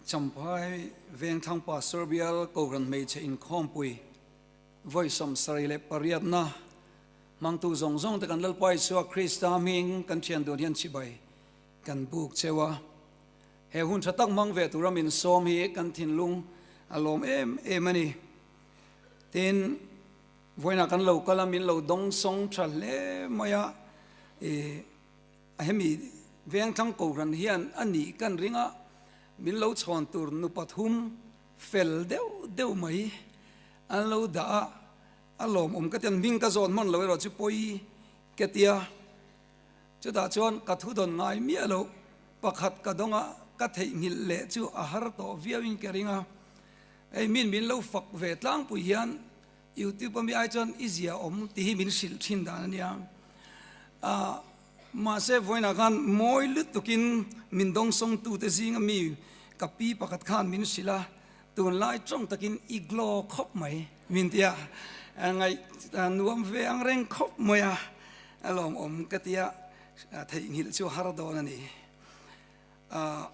Champhai Vengthlang Pastor Bial Kohhran Hmeichhe Inkhawmpui vawi 78na hmangtu zawng zawng te kan Lalpa Isua Krista hming kan thian dun hian chibai kan buk cheu a. He hun tha tak hmang ve tura min sawm hi kan thinlung a lawm em em a ni. Tin, vawiinah kan lo kal a, min lo dawng sawng tha hle mai a. I hemi Vengthlang Kohhran hian a nih kan ring a, min lo chhawn tur nu pathum fel deuh deuh mai an lo dah a, a lawmawm ka ti a, hming ka zawn hman lo erawh chu pawi ka ti a. Chutah chuan ka thu dawn ngai miah loh, pakhat ka dawng a, ka theihnghilh leh chu a har tawh viau in ka ring a. Hei min min lo fak ve tlangpui hian YouTube ami ai chuan i zia awm tih hi min hrilh thin dan a nia. Ah, mahse vawiinah khan mawi lutukin min dawngsawngtute zinga mi ka pi pakhat khan min hrilh a, tunlai tawng takin i glow khawp mai min ti a, ngaih nuam ve ang reng khawp mai a, a lawmawm ka ti a, theihnghilh chu har dawn a ni. Ah.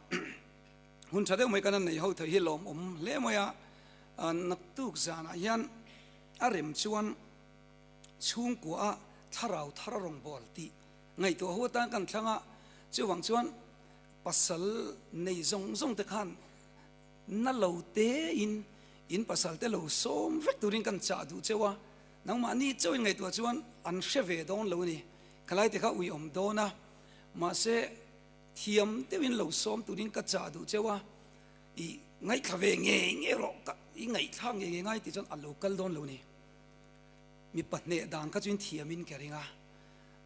Hun tha deuh mai kan an nei ho thei hi lawmawm hle mai a, naktuk zanah hian a rem chuan chhungkua a thlarau thar a rawn bawl tih ngaihtuah ho atan kan thlang a, chuvang chuan pasal nei zawng zawng te khan na lo te in in pasal te lo sawm vek turin kan chah duh cheu a, nangmahni chauhin ngaihtuah chuan an hre ve dawn lo a ni, khalai te kha uiawm dawn a, mahse. Thiam deuhin lo sawm turin ka chah duh cheu a, i ngaithla ve nge nge rawh, ka i ngaithla nge nge ngai tih chuan a lo kal dawn lo ni. Mi pahneh dan kha chuin thiamin ka ring a,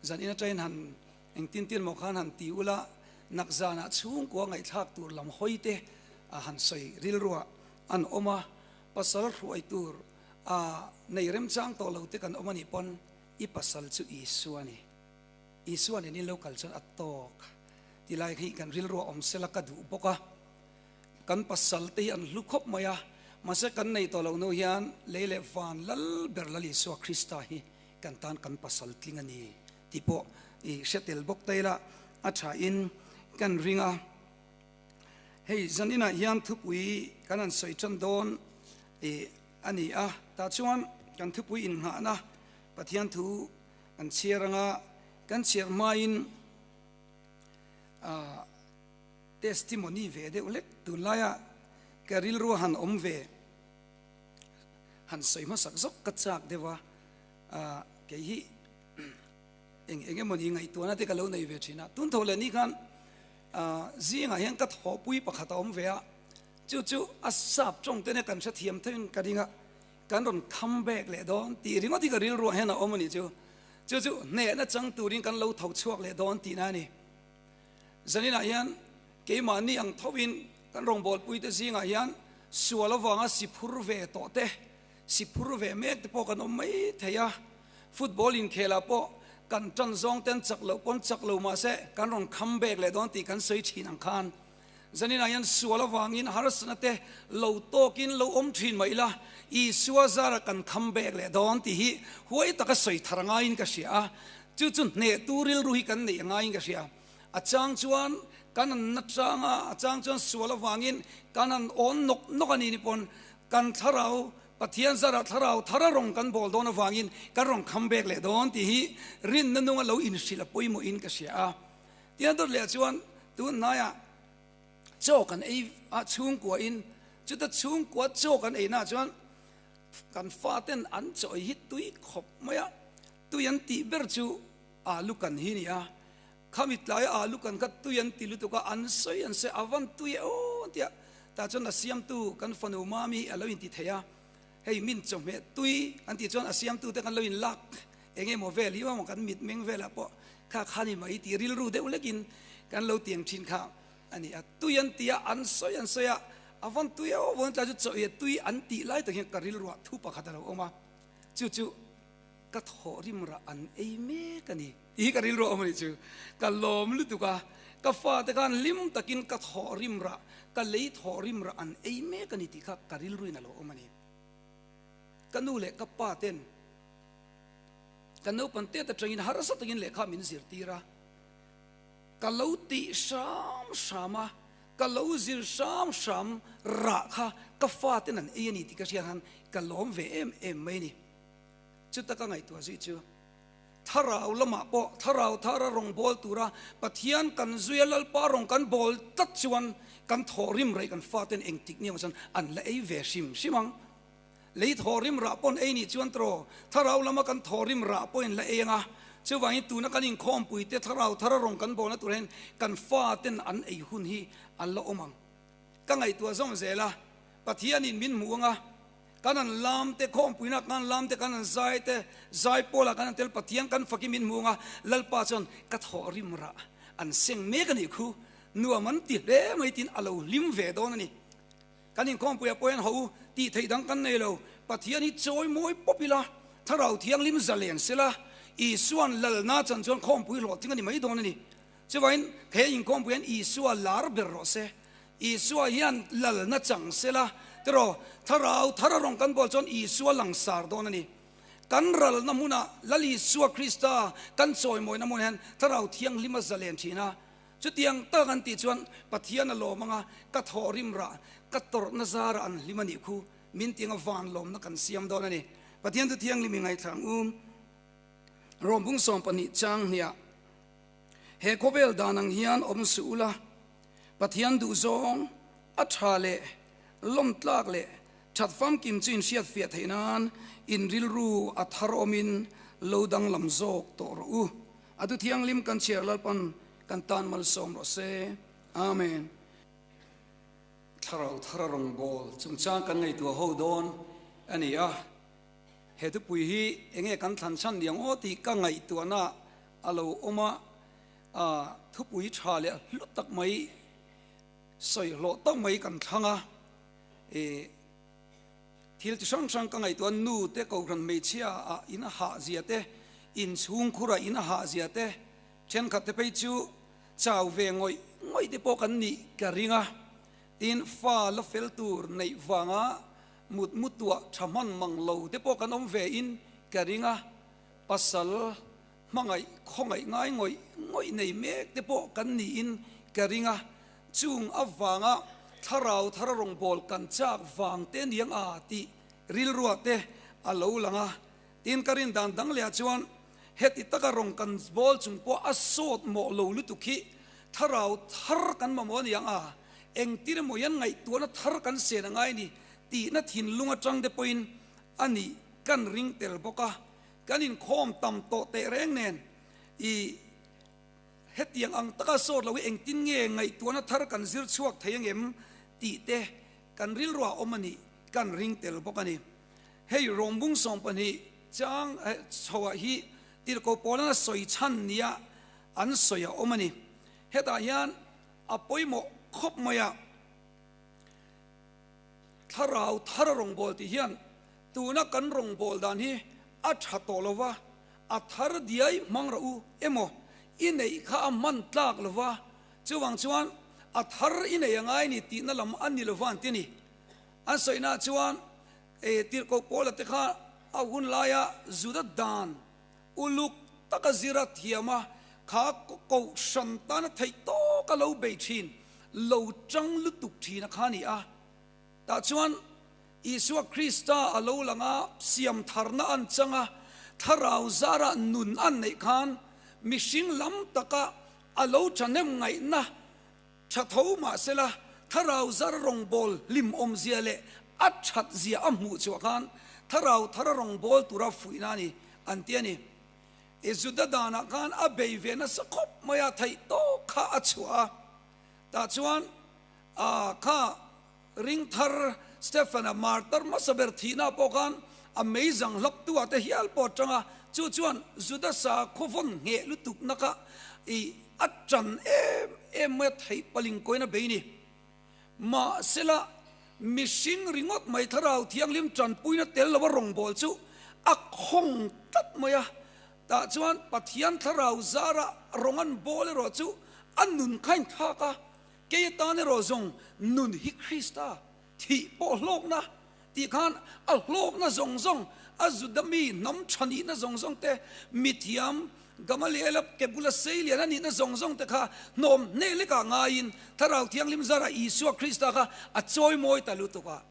zan in atangin han engtin tin maw khan han ti ula, nak zanah chhungkua ngaihthlak tur lam hawi te a han sawi rilruah an awm a, pasal hruai tur a nei remchang tawh lo te kan awm a nih pawn i pasal chu Isua a ni. Isua nen in lo kal chuan a tawk ti lai hi kan rilru a awm sela ka duh bawk a, kan pasal te hi an hlu khawp mai a, mahse kan nei tawh loh hnu hian lei leh van lal ber Lal Isua Krista hi kan tan kan pasal tling a ni tih pawh i hre tel bawk ta ila a tha in kan ring a. Hei zaninah hian thupui kan han sawi tan dawn i a ni a, tah chuan kan thupui innghahna Pathian thu Kan chhiar anga kan chhiar hmain testimony ve deuh hlek tunlaia ka rilru han awm ve han sawi hmasak zawk ka chak deuh a, kei hi eng eng emawni ngaihtuahna te ka lo nei ve thin a, tun tho leh ni khan zingah hian ka thawhpui pakhat a awm ve a, chu chu a sap tawng te nia kan hrethiam theuhin ka ring a. Kan rawn come back leh dawn tih ringawt hi ka rilruah hian a awm a nih chu. Chu chu hnehna chang turin kan lo tho chhuak leh dawn tihna a ni. Zaninah hian keimahni ang thovin kan rawngbawlpuite zingah hian sual avanga si phur ve tawh te, si phur ve mek te pawh kan awm mai thei a. Football inkhelah pawh kan tan zawng ten chak loh pawn chak lo mahse kan rawn come back leh dawn tih kan sawi thin ang khan Zaninah hian sual avangin harsatna te lo tawkin lo awm thin mah ila, Isua zara kan kham bek leh dawn tih hi huai taka sawi thar ngaiin ka hria a, chu chu hnehtu rilru hi kan neih ngaiin ka hria. A chang chuan kan an na chang a, a chang chuan sual avangin kan han awn nawk nawk a ni ni pawn kan thlarau, Pathian zara thlarau thara rawng kan bawl dawn avangin kan rawn kham bek leh dawn tih hi rinna nunga lo inhrilh a pawimawhin ka hria a. Tiang dawt leh chuan tun hnaiah chaw kan ei a chhungkua in chuta chhungkua chaw kan ei na chuan kan faten an chaw ei hi tui khawp mai a, tui an tih ber chu alu kan hi ni a, khami tlaia alu kan kha tui an ti lutuk a, an sawi an sawi a van tui e aw an ti a, tah chuan a siamtu kan fanu mami a lo inti thei a, hei min chawhmeh tui an tih chuan a siamtu te kan lo inlak eng emaw vel hi maw kan mitmeng velah pawh kha kha ni mai tih rilru deuh lekin kan lo tiang thin kha a ni a, tui an ti a, an sawi an sawi a, a vawn tui a vawn tlai chu chaw ei a tui an tih lai tak hian ka rilruah thu pakhat a lo awm a, chu chu ka thawh rim rah an ei mek a ni tih hi ka rilruah awm a nih chu, ka lawm lutuk a, ka fate khan hlim takin ka thawh rim rah, ka lei thawh rim rah an ei mek a ni tih kha ka rilruin a lo awm a ni. Ka nu leh ka pa ten Ka naupang tet atangin harsa takin lehkha min zirtir a, ka lo tih hram hram a, Ka lo zir hram hram rah kha ka faten an ei a ni tih ka hriat khan ka lawm ve em em mai a ni. Chuta ka ngaihtuah zui chu thlarau lamah pawh thlarau thara rawn bawl tura Pathian kan zuia Lalpa rawn kan bawl tlat chuan kan thawhrim raih kan faten engtik ni emaw chuan an la ei ve hrim hrim ang. Lei thawhrim rah paw'n ei nih chuan tawh thlarau lama kan thawhrim rah pawhin la ei anga, chuvangin tuna kan inkhawmpuite thlarau thara rawn kan bawlna tur hian kan faten an ei hun hi an la awm ang. Ka ngaihtuah zawng zel a, Pathianin min hmuh anga, kan an lam te, khawmpuina kan lam te, kan an zai te, zai pawlah kan an tel Pathian kan fakin min hmuh anga, Lalpa chuan ka thawhrim rah an seng mek a nih khu, nuam an ti hle mai tiin a lo hlim ve dawn a ni. Kan inkhawmpuiah pawh hian ho tih theih dang kan nei lo. Pathian hi chawi mawi pawp ila, Thlarau Thianghlim zalen sela, Isua'n lalna chan chuan khawmpui hlawhtling a ni mai dawn a ni. Chuvangin he inkhawmpui hian Isua lar ber rawh se. Isua hian lalna chang sela, tiraw, Thlarau thar a rawn kan bawl chuan Isua langsar dawn a ni. Kan ralna hmunah Lal Isua Krista kan chawimawina hmunah hian Thlarau Thianghlim a zalen thin a. Chutiang tak an tih chuan Pathian a lawm anga ka thawhrim rah, ka tawrhna zarah an hlim a nih khu, min tianga van lawmna kan siam dawn a ni. Pathian chu thianghlim i ngaithla ang u. Rawmbung 12 chang hniah, He khawvel dan ang hian awm suh ula, Pathian duhzawng, a tha leh lawmtlak leh that famkim chu inhriat fiah theih nan in rilru a thar awmin lo danglam zawk tawh rawh u. A thu thianghlim kan chhiar Lalpan kan tan malsawm rawh se. Amen. Thlarau thar a rawn bawl chungchang kan ngaihtuah ho dawn a ni a. He thupui hi enge kan thlan chhan ni ang aw tih ka ngaihtuahna a lo awm a, thupui tha leh hlu tak mai, sawi hlawh tak mai kan thlang a. Thil chi hrang hrang ka ngaihtuah nu te kohhran hmeichhia ah in a hah zia te, in chhungkhur ah in a hah zia te, thenkhat te phei chu chau ve ngawih ngawih te pawh kan nih ka ring a, tin fa la fel tur neih vanga mut mu tuah tha hman mang lo te pawh kan awm ve in ka ring a, pasal hmangaih khawngaih ngai ngawih ngawih nei mek te pawh kan niin ka ring a, Chung avanga thlarau thar rawngbâwl kan châk vang te niang a tih rilruah te a lo lang a. Tin, ka rin dan dang lehah chuan heti taka rawng kan bâwl chung pawh a sâwt mawh lo lutuk hi thlarau thar kan mamawh aniang a, engtin emaw hian ngaihtuahna thar kan sên a ngai a ni tihna thinlung aṭang te pawhin a nih kan ring tel bawk a. Kan inkhâwm tam tawh tehreng nen i. Hetiang ang taka sawt lo hi engtin nge ngaihtuahna thar kan zir chhuak thei angem tih te kan rilruah awm a nih kan ring tel bawk a ni. Hei Rawmbung 12 chang chhoah hi tirhkoh pawlana sawi chhan nia an sawi a awm a ni. Hetah hian a pawimawh khawp mai a, thlarau thar a rawngbâwl tih hian tuna kan rawngbâwl dan hi a tha tawh lo va, A thar diai hmang rawh u emaw i neih kha a hman tlak lo va, chuvang chuan a thar i nei a ngai ni tihna lam a ni lo va an ti a ni. An sawina chuan e tirhkoh Paula te kha a hun laia Juda dan uluk taka zira thiam a, kha kohhran tana theih tawka lo bei thin, lo tang lutuk thin a kha a ni a. Tah chuan Isua Krista a lo lang a, siam tharna an chang a, thlarau zarah nun an neih khan mihring lam taka a lo thahnem ngaihna tha tho mahsela thlarau zar rawngbâwl hlimawmzia leh a thatzia a hmuh chhuah khan thlarau thara rawngbâwl tura fuihna a ni an ti a ni. I Juda danah khan a bei ve nasa khawp mai a, theih tawk kha a chhuah a. Tah chuan a kha Ring thar Stephen-a martar hmasa ber thihna pawh khan a meizang hlaptu-ah te hial pawh a tang a, chu chuan Juda sakhaw vawn ngheh lutukna kha i a tan em em mai a, theih paling kawiin a bei ni. Mahsela, mihring ringawt mai Thlarau Thianghlim tanpuina tel lova rawngbâwl chu a khawng tlat mai a, tah chuan Pathian Thlarau zara rawng an bâwl erawh chu a nun kha a inthlâk a, Kei atan erawh zawng nun hi Krista thih pawh hlawkna tih khan a hlawkna zawng zawng, a Juda mi hnam tha nihna zawng zawng te, mithiam Gamaliela ke bula sei lian a nihna zawng zawng te kha hnawm hneh lekah ngaiin Thlarau Thianghlim zarah Isua Krista kha a chawi mawi ta lutuk a.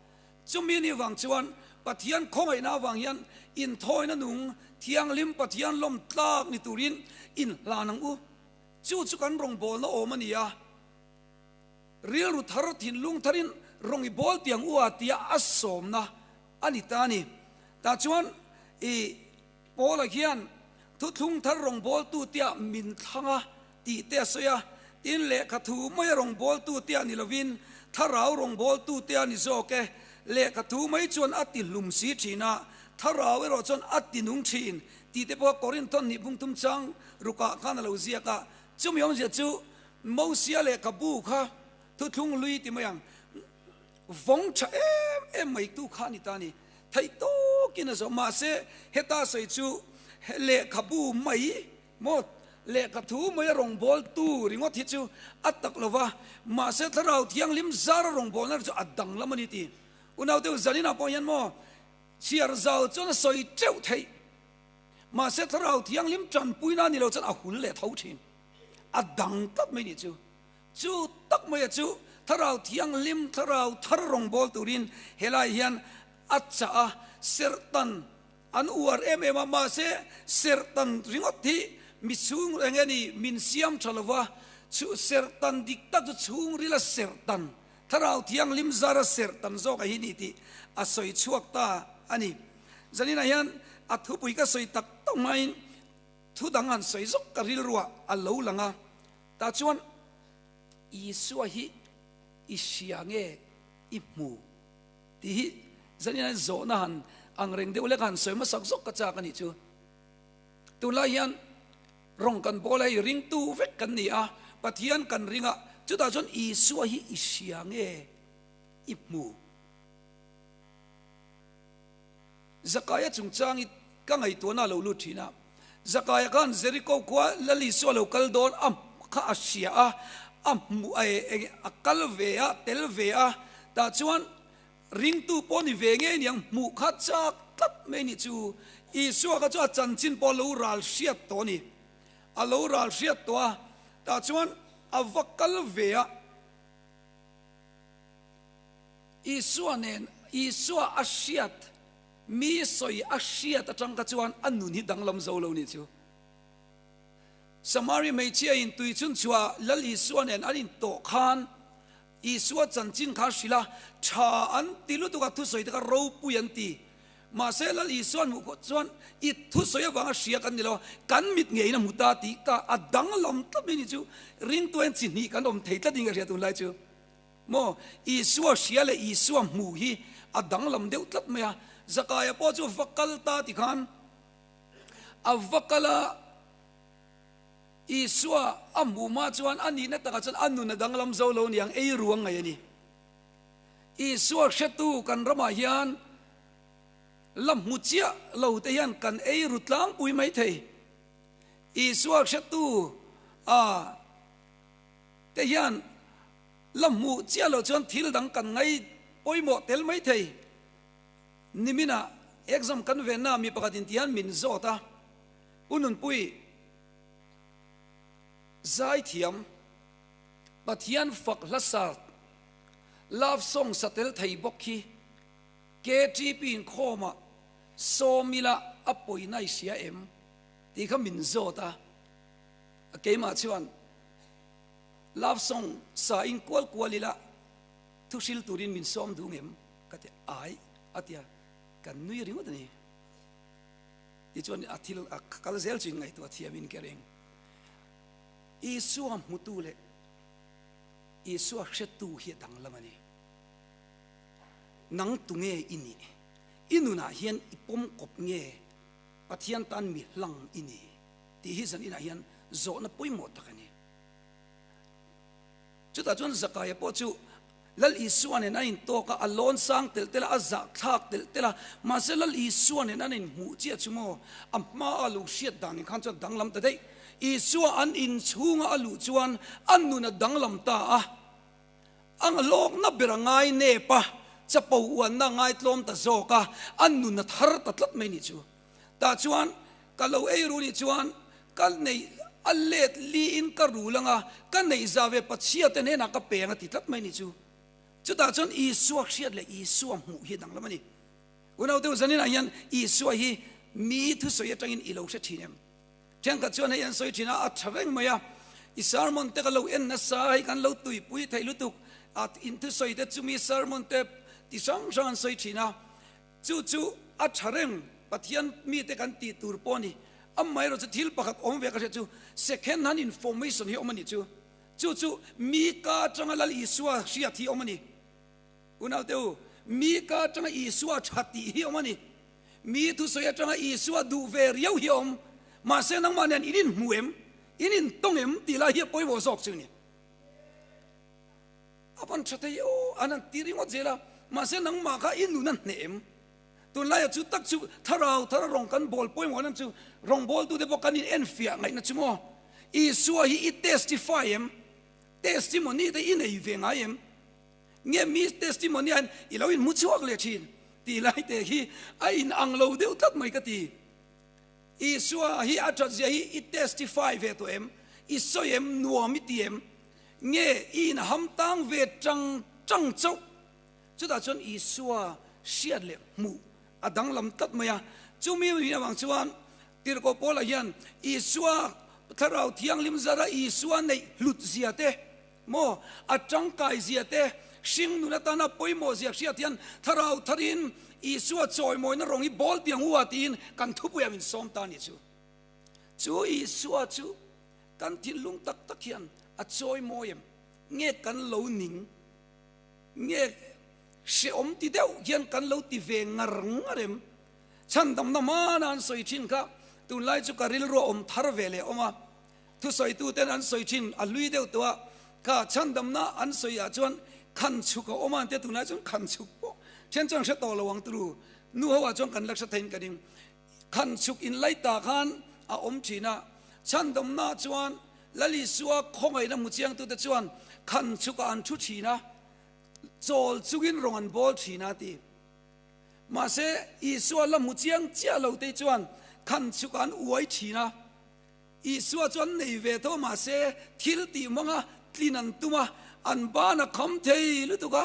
Chumi ni vang chuan Pathian khawngaihna avang hian inthawina nung thianghlim Pathian lawm tlak ni turin inhlan ang u. Chu chu kan rawngbawlna awm a ni a. Rilru thar thinlung tharin rawng i bawl tiang u a tia a sawmna a ni ta a ni. Tah chuan i Paula hian thuthlung thar rawngbawltu tia min thlang a tih te a sawi a, tin lehkha thu maia rawngbawltu tia ni lovin thlarau rawngbawltu tia ni zawk e. Lehkha thu mai chuan a ti hlum si thin a, thlarau erawh chuan a ti nung thin tih te pawh Korinthon nih bungthum chang rukah khan a lo ziak a. Chumi awmzia chu Mosia lehkhabu kha thuthlung lui ti mai ang. Vawng tha em em mai tu kha a ni ta a ni. Theih tawkin a zawh. Mahse, heta sawi chu lehkhabu mai maw, lehkha thu mai a rawngbawltu ringawt hi chu a tak lo va. Mahse, Thlarau Thianghlim zara rawngbawlna chu a danglam a ni ti. Unaute u, zaninah pawh hian maw chhiar zau chuan a sawi teuh theih. Mahse, Thlarau Thianghlim tanpuina a ni lo chuan a hul leh tho thin. A dang tlat mai nih chu. Chu tak maia chu Thlarau Thianghlim, Thlarau thar rawngbâwl turin helai hian a chah a, serhtan an uar em em a, mahse serhtan ringawt hi mi chhung eng nge ni min siam tha lo va, chu serhtan dik tak chu chhungrila serhtan, Thlarau Thianghlim zara serhtan zawk a hi ni tih a sawi chhuak ta a ni. Zaninah hian a thupui ka sawi tak tak hmain thu dang han sawi zawk ka rilruah a lo lang a. Tah chuan Isua hi i hria nge i hmu tih hi zanin a zawhna han ang reng deuh lek a han sawi hmasak zawk ka chak a nih chu. Tunlai hian rawng kan bawl a hei ringtu vek kan ni a, Pathian kan ring a, chutah chuan Isua hi i hria nge i hmu? Zakaia chungchang i ka ngaihtuahna a lo lut thin a. Zakaia khan Jeriko khua Lal Isua lo kal dawn a kha a hria a, a hmu a eng a kal ve a, tel ve a, tah chuan ringtu pawh ni ve ngei niang hmuh kha chak tlat mai nih chu. Isua kha chu a chanchin pawh a lo ral hriat tawh a ni. A lo ral hriat tawh a, tah chuan a va kal ve a. Isua nen Isua a hriat, mi sawi a hriat atang kha chuan a nun hi danglam zo lo nih chu. Samari hmeichhia in tui chhun chhuah Lal Isua nen an intawh khan Isua chanchin kha a hrilh a, tha an ti lutuk a, thusawi te kha ropui an ti. Mahse Lal Isua an hmuh khawh chuan i thusawi avanga hria kan ni lo a, kan mit ngeiin a hmu ta tih ka a danglam tlat mai nih chu. Ringtu hian chi hnih kan awm thei tlat in ka hria tunlai chu. Maw? Isua hria leh Isua hmuh hi a danglam deuh tlat mai a. Zakaia pawh chu va kal ta ti khan a va kal a, Isua a hmuh hma chuan a nihna takah chuan a nun a danglam zo lo niang ei ruang ngaih a ni. Isua hretu kan ramah hian la hmu chiah lo te hian kan ei ru tlangpui mai thei. Isua hretu a te hian la hmuh chiah loh chuan thil dang kan ngai pawimawh tel mai thei. Niminah exam kan venna mi pakhat in tihian min zawt a, U Nunpui, zaithiam, Pathian fak hla sa, love song sa tel thei bawk hi KTP inkhawmah sawm ila a pawina i hria em? tih kha min zawt a, keimah chuan, Love song sa in kual kual ila thu hril turin min sawm duh ngem? Ka ti ai a tia kan nui ringawt a ni. Tichuan a thil a kal zel chu in ngaihtuah thiamin ka ring. Isua hmutu leh Isua hretu hi a danglam a ni. Nang tunge i nih? I nunah hian i pawm kawp nge Pathian tan mi hlang i ni? Tih hi zan inah hian zawhna pawimawh tak a ni. Chutah chuan Zakaia pawh chu Lal Isua nen an intawk a, a lawn sang telh telh a, a zahthlak telh telh a, mahse Lal Isua nen an inhmuh chiah chu maw, a hmaa a lo hriat dan in khan chuan danglam ta daih. Isua an inchhunga a luh chuan a nun a danglam ta a, a lawkna ber a ngai nep a, chapo uanna a ngaitlawm ta zawk a, a nun a thar ta tlat mai nih chu. Tah chuan ka lo ei ru nih chuan. Ka neih a let li in ka rul anga, ka neih za ve Pathian te hnenah ka peng a ti tlat mai ni chu. Chutah chuan Isua hriat leh Isua hmuh hi a danglam a ni. Unau deuh zaninah hian Isua hi mi thusawi atangin i lo hre thin em? Thenkhat chuan hei an sawi thin a, a tha reng mai a, i sermon te ka lo en nasa, hei kan lo tuipui thei lutuk, a in thusawi te chu mi sermon te ti hrang hrang an sawi thin a, chu chu a tha reng, Pathian mite kan tih tur pawh a ni. Amaherawhchu chu thil pakhat awm ve ka hriat chu second hand information hi a awm a nih chu, chu chu mi ka atanga Lal Isua hriat hi a awm a ni. Unaute u, mi ka atanga Isua tha tih hi a awm a ni. Mi thusawi atanga Isua duh ve riau hi a awm. Mahse nangmah nen in inhmu em? In intawng em? Tih lai hi a pawimawh zawk chu ni. A van tha thei aw, an han ti ringawt zel a. Mahse nangmah kha i nun a hneh em? Tunlaiah chu tak chu thlarau thar rawng kan bawl pawimawh nan chu rawngbawltute pawh kan in enfiah ngaihna chu maw? Isua hi i testify em? Testimony te i nei ve ngai em? Nge mi testimony ah hian i lo inhmu chhuak leh thin tih lai te hi a in ang lo deuh tlat mai ka ti. Isua hi a that zia hi i testify ve tawh em? I sawi em? Nuam i ti em? Nge i in ham tang ve tang tang chauh? Chutah chuan Isua hriat leh hmuh a danglam tlat mai a. Chumi hi avang chuan Tirhkoh Paula hian Isua Thlarau Thianghlim zara Isua neih hlut zia te, Maw? A tangkai zia te, hring nun atana pawimawh zia hriat hian thlarau tharin Isua chawimawina rawng hi bawl tiang u a tiin kan thupuiah min sawm ta a nih chu. Chu Isua chu kan thinlung tak tak hian a chawimawi em? Nge kan lo ning? Nge hrehawm ti deuh hian kan lo ti ve ngar ngar em? Chhandamna hmana an sawi thin kha tunlai chu ka rilru a awm thar ve leh awm a. Thusawituten an sawi thin a hlui deuh tawh a, kha chhandamna an sawi ah chuan khan chhuk a awm a, tia tunlai chuan khan chhuk pawh then chuan hre tawh lo ang turu nu ho ah chuan kan la hre theiin ka ding. Khan chhuk in lai ta khan a awm thin a, chhandamna ah chuan Lal Isua khawngaihna hmu chiangtute chuan khan chhuk ah an thu thin a, chawl chungin rawng an bawl thin a ti. Mahse Isua la hmu chiang chiah lo te chuan khan chhuk ah an uai thin a. Isua chu an nei ve tho mahse thil tih hmanga tlin an tum a, an ban a kham thei lutuk a,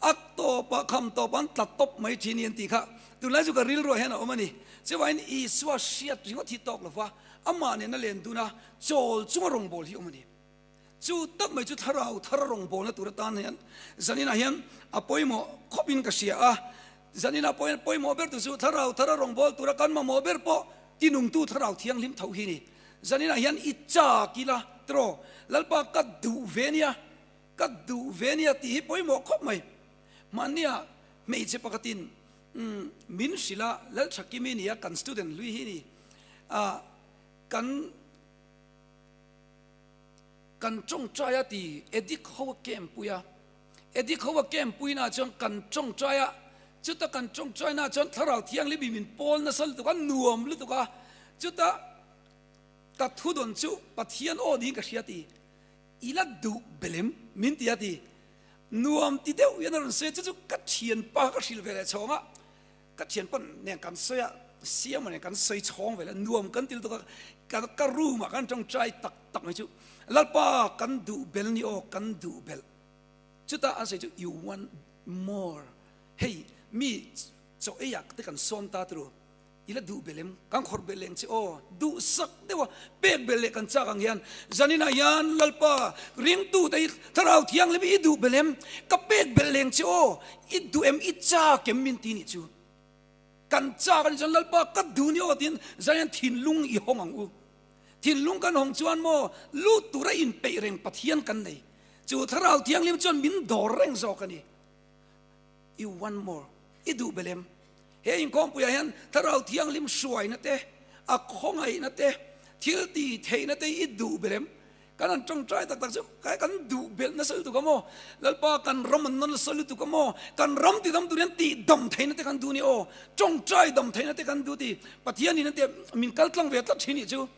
a tawpah kham tawp an tla tawp mai thin i an tih kha tunlai chu ka rilruah hian a awm a ni. Chuvangin Isua hriat ringawt hi tawk lova amah nena len dun a, chawl chunga rawngbâwl hi a awm a ni. Chu tak mai chu thlarau thar rawngbâwlna tur atan hian zaninah hian a pawimawh khawpin ka hria a. Zaninah pawimawh ber tu chu thlarau thara rawngbâwl tura kan mamawh ber pawh tinungtu thlarau thianghlim tho hi a ni. Zaninah hian i châk ila tiraw, Lalpa ka duh ve nia, ka duh ve nia tih hi pawimawh khawp mai. Mahnia hmeichhe pakhatin min hrilh a, Lalthakimi nia kan student hlui hi a ni, kan. Kan tawngtai a ti Edik ho a camp pui a, Edik ho a camp pui na chuan kan tawngtai a, chuta kan tawngtai na chuan Thlarau Thianghlim in min pawl nasa lutuk a, nuam lutuk a, chuta ka thu dawn chu Pathian aw niin ka hria ti, i la duh belem min ti a ti, nuam ti deuh hian a rawn sawi a, chu chu ka thianpa ka hrilh ve leh chhawng a. Ka thianpa nen kan sawi a, Siama nen kan sawi chhawng vel a, nuam kan ti lutuk a, ka ka room ah kan tawngtai tak tak mai chu, Lalpa kan duh bel ni aw, kan duh bel. Chutah an sawi chu you want more, hei mi chaw ei ah te kan sawm ta turu, i la duh bel em, kan khawrh bel leh ang che aw, duh sak deuh a, pek bel leh kan chak ang hian, zaninah hian Lalpa ringtu te hi Thlarau Thianghlim i duh bel em, ka pek bel leh ang che aw, I duh em? I chak em? Min ti nih chu. Kan chak a nih chuan Lalpa ka duh ni aw tiin Zion thinlung i hawng ang u. Thinlung kan hawng chuan maw lut tura inpeih reng Pathian kan nei. Chu Thlarau Thianghlim chuan min dawr reng zawk a ni. You want more? I duh bel em? He inkhawmpuiah hian Thlarau Thianghlim hruaina te, a khawngaihna te, thil tih theihna te i duh bel em? Kan han tawngtai tak tak chu kai kan duh belh nasa lutuk a maw? Lalpa kan ram an nasa lutuk a maw? Kan ram ti dam tur hian tih dam theihna te kan duh ni aw, tawngtai dam theihna te kan duh ti Pathianin an tih min kal tlang ve tlat thin nih chu.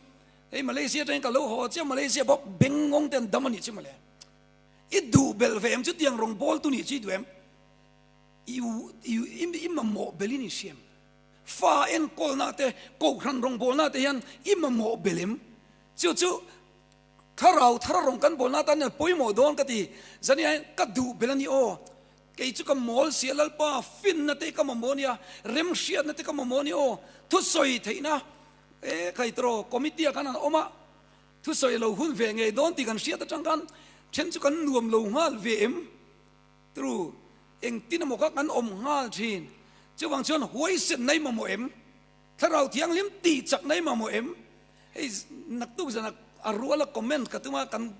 Hei Malaysia atangin ka lo haw chiah Malaysia bawk bengngawng te an dam a nih chu mawle. I duh belh ve em chu tiang rawng bawl tu nih chu i duh em? I i mamawh belh in i hriam. Fa enkawlna te, kohhran rawngbawlna te hian i mamawh belh em? Chu chu thlarau thar rawng kan bawlna atan hian pawimawh dawn ka ti. Zani hian ka duh bel a ni aw. Kei chu ka mawl si a Lalpa, finna te ka mamawh nia, remhriatna te ka mamawh ni aw. Thusawi theihna e khai tawh committee ah khan an awm a, thusawi lo hun ve ngei dawn tih kan hriat atang khan then chu kan nuam lo nghal ve em? Tru, engtin emaw kha kan awm nghal thin. Chuvang chuan huaisen na i mamawh em? Thlarau Thianghlim tih chak na i mamawh em? Hei naktuk zan a ruala comment ka tum a, kan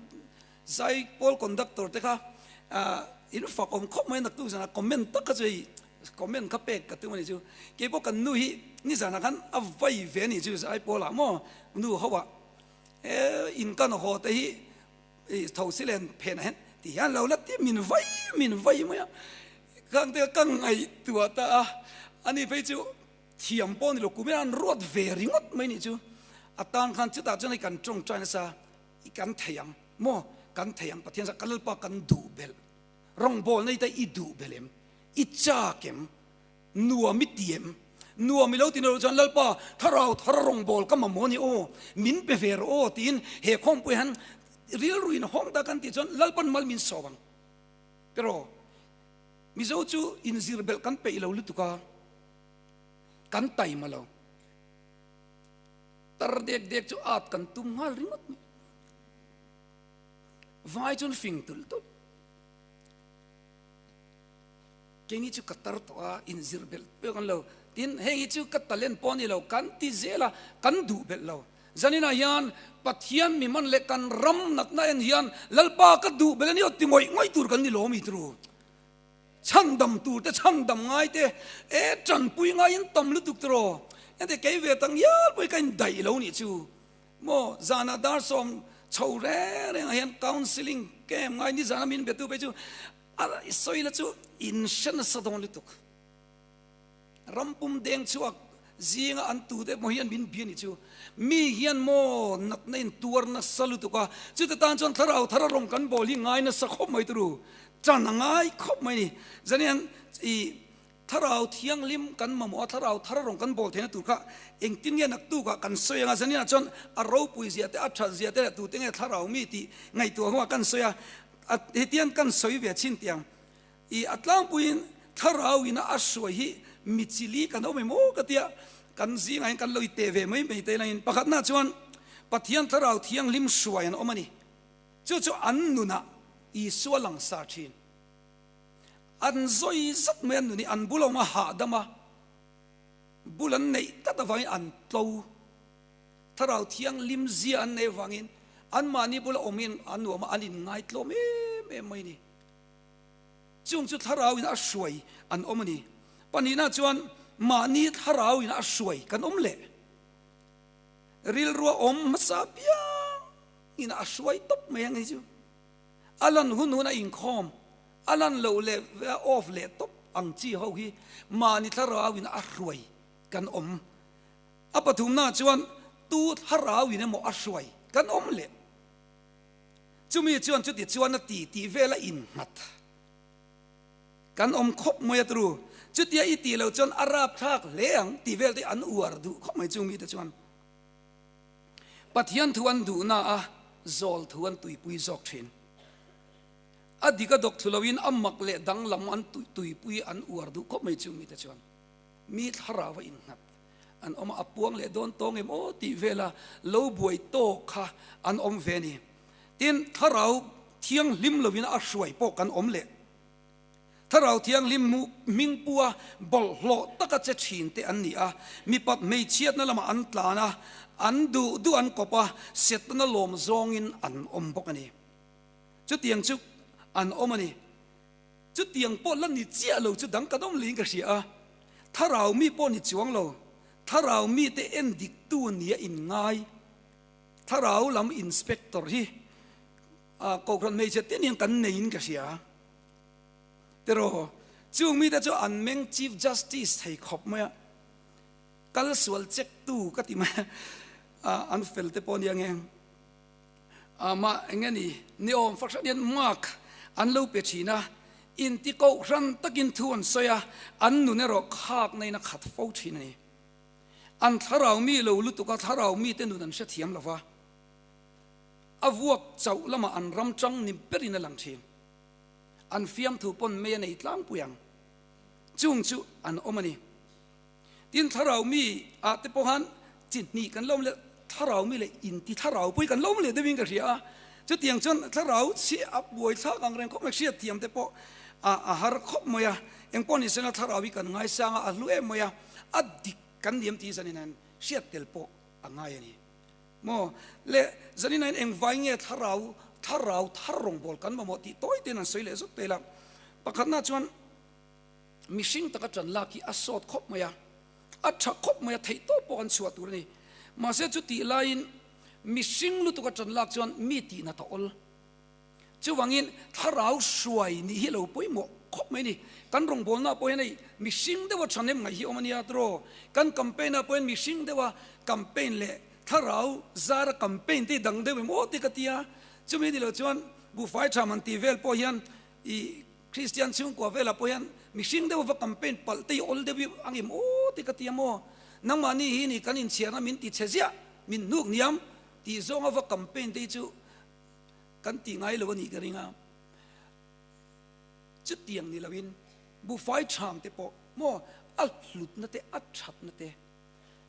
zai pawl conductor te kha in fak awm khawp mai naktuk zan a comment tak kha chu hei comment kha pek ka tum a ni chu. Keipawh kan nu hi nizanah khan a vai ve a ni chu zai pawlah maw nu ho ah e in kan haw te hi I tho si len phen ah hian ti hian lo la ti min vai min vai mai a, khang te ka ngaihtuah ta a, ani phei chu thiam pawh ni lo kum in an ruat ve ringawt mai nih chu, a tan khan chutah chuan hei kan tawngtai nasa i kan thei ang maw kan thei ang Pathian zah ka Lalpa kan duh belh rawngbawlna hi ta i duh belh em i chak em Nuam i ti em? Nuam i lo ti na lo chuan Lalpa, thlarau thar rawngbâwl ka mamawh a ni aw, min pe ve rawh aw tiin he khawmpui hian rilru in hawng ta kan tih chuan Lalpan mal min sawm ang. Pero Mizo chu inzir belh kan peih lo lutuk a, kan taima lo. Tar dek dek chu at kan tum nghal ringawt mai. Vai chuan fing tulh tulh. Keini chu ka tar tawh a, inzir belh pek an lo. Tin, heng hi chu ka talent pawh a ni lo, kan ti zel a, kan duh belh lo. Zaninah hian Pathian mi man leh kan ram natna en hian Lalpa ka duh belh a ni aw ti ngawih ngawih tur kan ni lo mi turu. Chhandam tur te, chhandam ngai te, e tanpui ngaiin tam lutuk tiraw. Ente kei ve tak ngial pawh hi ka indaih lo nih chu. Maw zanah dar sawm chho reng rengah hian counselling camp ngai ni zana min betu phei chu A sawi la chu in hre nasa dawn lutuk. Rampum deng chhuak zinga an tute emaw hian min bia ni chu. Mi hian maw natna in tuar nasa lutuk a, chute tan chuan thlarau thar a rawng kan bawl hi ngai nasa khawp mai turu. Chan a ngai khawp mai ni. Zanian i thlarau thianghlim kan mamawh a, thlarau thar a rawng kan bawl theihna tur kha engtin nge naktukah kan sawi anga zanianah chuan a ropui zia te a that zia te leh tute nge thlarau mi tih ngaihtuah hunah kan sawi a. A hetiang kan sawi ve chin tiang i a tlangpuiin thlarau ina a hruai hi mi chili kan awm em aw ka tia kan zingah hian kan lo i teh ve mai mai te lain pakhatna chuan Pathian thlarau thianghlim hruai an awm a ni. Chu chu an nunah Isua langsar thin. An zawi zat mai an nun hi an bul a awm a hahdam a, bul an neih tlat avangin an tlo. Thlarau Thianghlim zia an nei avangin anmahni bula awmin an nuam a, an inngai tlawm em em mai a ni. Chung chu Thlarauin a hruai an awm a ni. Pahnihna chuan mahni Thlarauin a hruai kan awm leh. Rilrua awm hmasa piangin a hruai tawp mai ang hei chu. A lan hun hun a inkhawm, a lan loh leh off leh tawp ang chi ho hi mahni Thlarauin a hruai kan awm. A pathumna chuan tu thlarau in emaw a hruai kan awm leh. Chumi chuan chuti chuan a ti tih vel a innghat. Kan awm khawp mai a tru. Chutia i tih loh chuan a rapthlak hle ang tih vel te an uar duh khawp mai chung mite chuan. Pathian thu an duhna a zawl thu an tuipui zawk thin. A dik a dawk thlu loin a mak leh danglam an tuipui an uar duh khawp mai chung mite chuan. Mi thlarau a innghat an awm a, a puang leh dawn tawng em aw tih vela lo buai tawk kha an awm ve a ni. Tin, thlarau thianghlim lovin a hruai pawh kan awm leh. Thlarau thianghlim hming pua bawlhhlawh taka che thin te an ni a, mipat hmeichhiatna lamah an tlan a, an duh duh an kawp a, Setana lawm zawngin an awm bawk a ni. Chutiang chu an awm a ni. Chutiang pawh la ni chiah lo chu dang kan awm leiin ka hria a, thlarau mi pawh ni chuang lo, thlarau mite en diktu nia in ngai, thlarau lam inspector hi Kohhran hmeichhe te nen kan neiin ka hria. Tiraw, chung mite chu an meng Chief Justice thei khawp mai a, kal sual check tu ka ti mai a, an fel te pawh nia nge. Amah eng nge ni, ni awm fak hran hian mark an lo pe thin a, inti kohhran takin thu an sawi a, an nun erawh khak naiin a khat fo thin a ni. An thlarau mi lo lutuk a, thlarau mite nun an hrethiam lo va. A vuak chauh lamah an ram tang ni berin a lang thin. An fiamthu pawn mei a nei tlangpui ang. Chung chu an awm a ni. Tin, thlarau mi ah te pawh khan chi hnih kan lawm leh thlarau mi leh inti thlarau pawh hi kan lawm leh deuhin ka hria a. Chutiang chuan thlarau chhiah a buai thlak ang reng khawp mai, hriatthiam te pawh a har khawp mai a. Eng pawh ni sela thlarau hi kan ngaisang a, a hlu em mai a, a dik kan niam tih zanin hian hriat tel pawh a ngai a ni. Maw le zanin hian engvai nge thlarau thlarau thar rawngbâwl kan mamawh tih tawi tein an sawi leh zawk tel a. Pakhatna chuan mihring taka ṭan lak hi a sawt khawp mai a, a ṭha khawp mai a, theih tawp pawh kan chhuah tur a ni. Mahse chutih laiin mihring lutuka ṭan lak chuan mi tihna ta awl. Chuvangin thlarau hruai nih hi lo pawimawh khawp mai a ni. Kan rawngbawlna pawh hian hei mihring deuha thahnem ngaih hi awm a nia tiraw? Kan campaign ah pawh hian mihring deuha campaign leh thlarau zara campaign te hi dang deuh em aw te ka ti a. Chumi ni lo chuan buhfai tha man tih vel pawh hian ih Kristian chhungkua velah pawh hian mihring deuha va campaign palh te hi awl deuh ang em aw te ka ti a maw? Nangmahni hi ni kan inchhiarna min ti chhe ziah, min hnuk hniam tih zawnga va campaign te hi chu Kan tih ngai lo a nih ka ring a, chutiang ni loin buhfai ṭham te pawh maw a hlutna te a ṭhatna te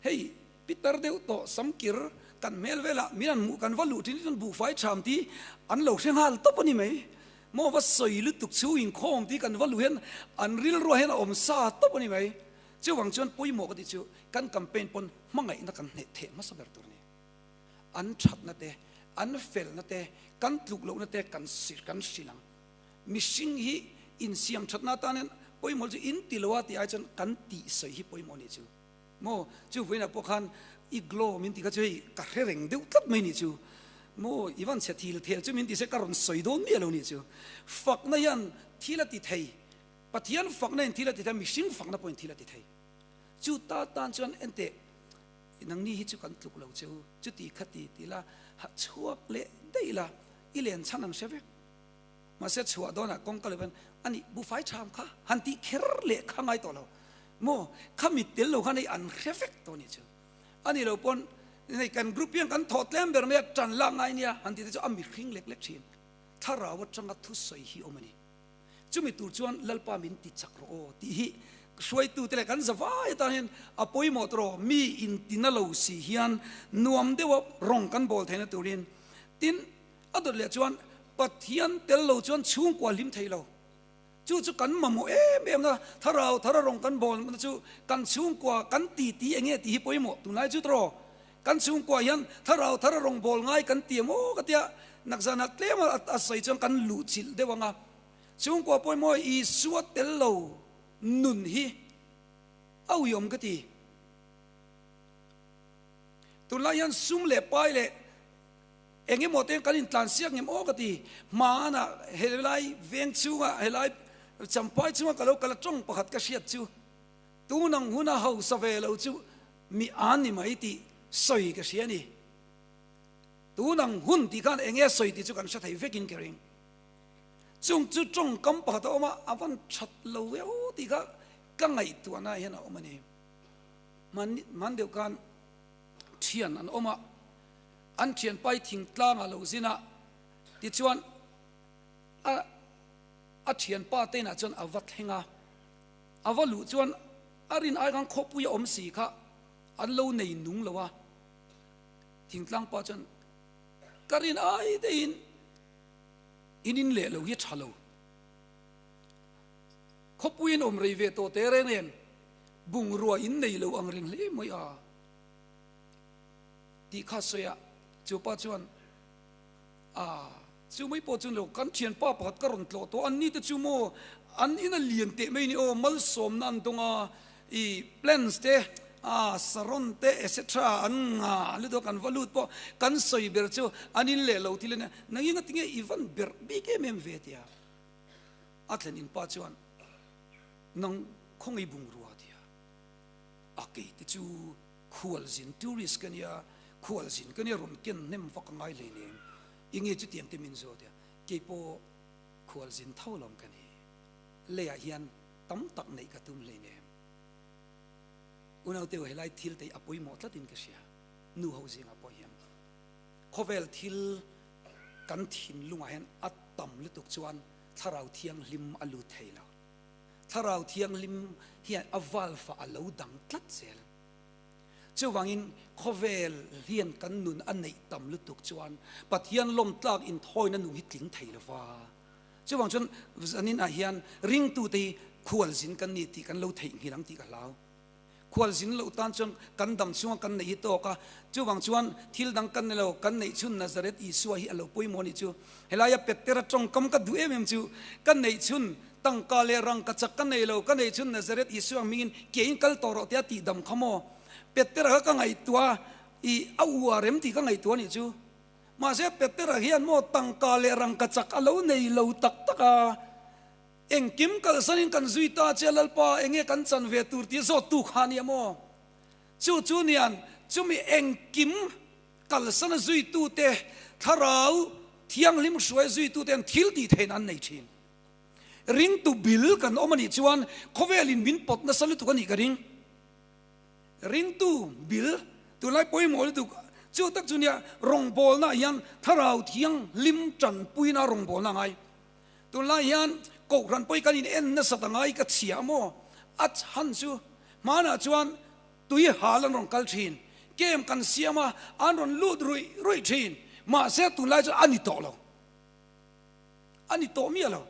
hei pitar deuh tawh samkir kan hmel velah min an hmuh kan va luh ṭhin hi chuan buhfai ṭham tih an lo hre nghal tawp a ni mai maw va sawi lutuk chhu inkhawm tih kan va luh hian an rilruah hian a awm sa tawp a ni mai chuvang chuan pawimawh ka tih chu kan campaign pawn hmangaihna kan hneh theh hmasa ber tur a ni. An thatna te, an felna te, kan tluk lohna te kan kan hrilh ang. Mihring hi insiam thatna atan hian pawimawh chu in ti lo a tih ai chuan kan tih sawi hi pawimawh nih chu. Maw chu vawiinah pawh khan i glow min ti kha chu hei ka hre reng deuh tlat mai nih chu. Maw i van chhe thil thel chu min ti se ka rawn sawi dawn miah lo nih chu. Fakna hian thil a ti thei, Pathian fakna in thil a ti thei a, mihring fakna pawhin thil a ti thei. Chu ta tan chuan enteh Nangni hi chu kan tluk lo che u, chuti kha ti ti la, ha chhuak leh daih la, i len chhan ang hre vek. Mahse chhuah dawnah kawngka lo hian a nih buhfai ṭham kha han tih kher leh kha ngai tawh lo maw, kha mit tel lo khan hei an hre vek tawh nih chu. A nih loh pawn hei kan group hian kan thawh tlem ber mai a, ṭan lak ngai nia han tih te chu a mihring lek lek ṭhin. Thlarau aṭanga thusawi hi awm a ni. Chumi tur chuan Lalpa min ti chak rawh aw tih hi hruaitute leh kan zavai atan hian a pawimawh tawh rawh. Mi intina lo si hian nuam deuha rawng kan bawl theihna turin. Tin, a dawt leh chuan Pathian tel lo chuan chhungkua hlim thei lo. Chu chu kan mamawh em em na, thlarau thara rawng kan bawl na chu kan chhungkua kan ti ti eng nge tih hi pawimawh tunlai chu tawh rawh. Kan chhungkua hian thlarau thara rawng bawl ngai kan ti em aw ka tia, nakzanah tlem a sawi chuan kan luh chilh deuh ang a. Chhungkua pawimawh Isua tel lo nun hi a uiawm ka ti. Tunlai hian sum leh pai leh eng emaw te kan intlansiak ngem aw ka ti. Hmanah helai veng chhungah helai champhai chhungah ka lo kal a tawng pakhat ka hriat chu tunang huna hausa ve lo chu Mi an ni mai tih sawi ka hria a ni. Tun ang hun tih khan eng nge sawi tih chu kan hre thei vekin ka ring. Chung chu tawngkam pakhat a awm a, a van that lo viau tih kha ka ngaihtuahna hian a awm a ni. Hman deuh khan thian an awm a, an thianpai thingtlangah lo zin a, tichuan a a thianpa te inah chuan a va thleng a, a va luh chuan A rin ai khan khawpui a awm si kha an lo nei nung lo a, thingtlang pa chuan ka rin ai deihin in in leh lo hi a tha lo. Khawpui in awm rei ve tawh teh reng em, bungrua in nei lo ang reng hle mai a tih kha sawi a, chu pa chuan a chu mai pawh chuan lo kan thianpa pakhat ka rawn tlawh tawh an ni te chu maw an in a lian teh mai ni aw malsawmna an dawng a i plans te a saron te etc an nga lutuk a kan va lut pawh kan sawi ber chu an in leh lo thil a nia nang inga tinge i van berh bik em em ve tia a thlen in pa chuan nang khawngaih bungrua tia a kei te chu Khualzin tourist ka nia, khualzin ka nia rawn ken hnem vak a ngai hleinem, enge chutiang te min zawt a, keipawh khualzin tho lawm ka ni, leiah hian tam tak neih ka tum hleinem. Unauteu helai thil te hi a pawimawh tlatin ka hria, nu ho zingah pawh hian khawvel thil. Kan thinlungah hian a tam lutuk chuan Thlarau Thianghlim a lut thei lo. Thlarau Thianghlim hian a valve a lo dang tlat zel. Chuvangin khawvel hian kan nun a neih tam lutuk chuan Pathian lawmtlak inthawina nung hi tling thei lo va. Chuvang chuan zaninah hian ringtute hi khualzin kan ni tih kan lo theihnghilh ang tih ka hlau. Khualzin loh tan chuan kan dam chhunga kan neih hi tawk a, chuvang chuan thil dang kan ni lo, kan neih chhun Nazareth Isua hi a lo pawimawh a nih chu. Helaia Petera tawngkam ka duh em em chu, ka neih chhun tangka leh rangka chak ka nei lo, ka neih chhun Nazareth Isua hmingin keiin kal tawh rawh tia tih dam kha maw? Petera kha ka ngaihtuah a, ih a uar em tih ka ngaihtuah a nih chu. Mahse Petera hian maw tangka leh rangka chak a lo nei lo tak tak a. Engkim kalsanin kan zui ta che Lalpa, enge kan chan ve tur tih zawttu kha nia maw? Chu chu nian chumi engkim kalsana zuitute, thlarau thianghlim hruai zuitute an thil tih theihna an nei thin. Ringtu bil kan awm a nih chuan khawvelin min pawt nasa lutuk a nih ka ring. Ringtu bil tunlai pawimawh lutuk chu tak chu nia rawngbawlnaah hian thlarau thianghlim tanpuina rawngbawlna a ngai. Tunlai hian Kohhran pawh hi kan in en nasat a ngai ka chhia maw? A chhan chu hmanah chuan tui hal an rawn kal thin, camp kan siam a, an rawn lut ruih ruih thin, mahse tunlai chuan a ni tawh lo, a ni tawh miah lo.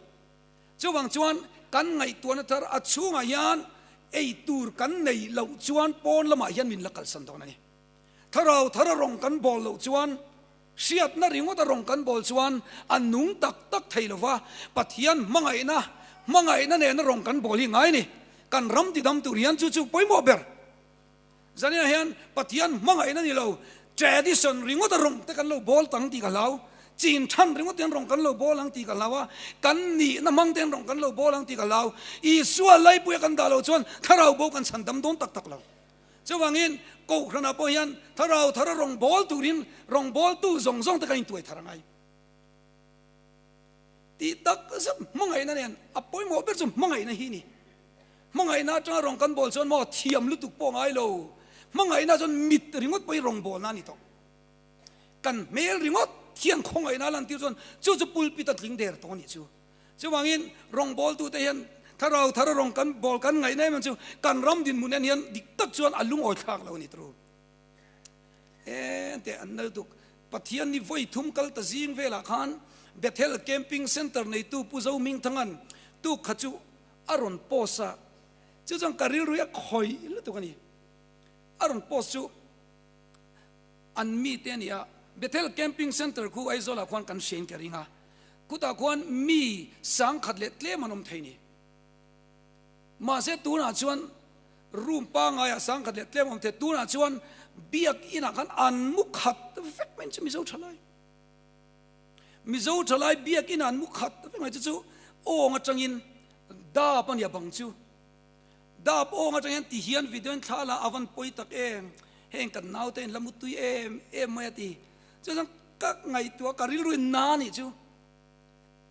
Chuvang chuan kan ngaihtuahna thar a chhungah hian ei tur kan nei loh chuan pawn lamah hian min la kalsan dawn a ni. Thlarau thar a rawng kan bawl loh chuan Hriatna ringawt a rawn kan bawl chuan a nung tak tak thei lo va, Pathian hmangaihna, hmangaihna nena rawn kan bawl hi ngai a ni. Kan ram tidam tur hian chu chu pawimawh ber. Zaninah hian Pathian hmangaihna ni lo, tradition ringawt a rawn te kan lo bawl tang tih ka hlau, chin than ringawt ten rawn kan lo bawl ang tih ka hlau a, kan nihna hmang ten rawn kan lo bawl ang tih ka hlau. Isua laipuia kan dah loh chuan thlarau bo kan chhan dam dawn tak tak lo. Chuvangin, Kohhranah pawh hian thlarau thara rawngbâwl turin rawngbâwltu zawng zawng te kan intuai thar a ngai. Tih tak zet hmangaihna nen a pawimawh ber chu hmangaihna hi a ni. Hmangaihna atanga rawng kan bawl chuan maw thiam lutuk pawh ngai lo. Hmangaihna chuan mit ringawt pawhin rawngbâwlna a ni tawh. Kan hmel ringawt hian khawngaihna a lantir chuan chu chu pulpit a tling der tawh a nih chu. Chuvangin rawngbawltute hian thlarau thar rawng kan bawl kan ngaihna em em chu kan ram dinhmun en hian dik tak chuan a lungawi thlak lo a ni turu. Ente an nal tuk. Pathian ni vawi thum kal ta zing velah khan Bethel Camping Centre neitu Pu Zo Mingthangan tuk kha chu a rawn post a, chu chuan ka rilru hi a khawih lutuk a ni. A rawn post chu an mite a ni a, Bethel Camping Centre khu Aizawlah khuan kan hriain ka ring a, Khutah khuan mi sangkhat leh tlem an awm thei ni. Mahse tunah chuan room pangaiah sangkhat leh tlem a awm thei. Tunah chuan biak inah khan an mu khat vek mai chu Mizo thalai. Mizo thalai biak inah an mu khat vek mai chu chu awng atangin dap a nia bang chu. Dap awng atang hian ti hian video in thla la a van pawi tak em. Heng kan naute in la mu tui em em mai a ti. Chuan ka ngaihtuah ka rilru in na nih chu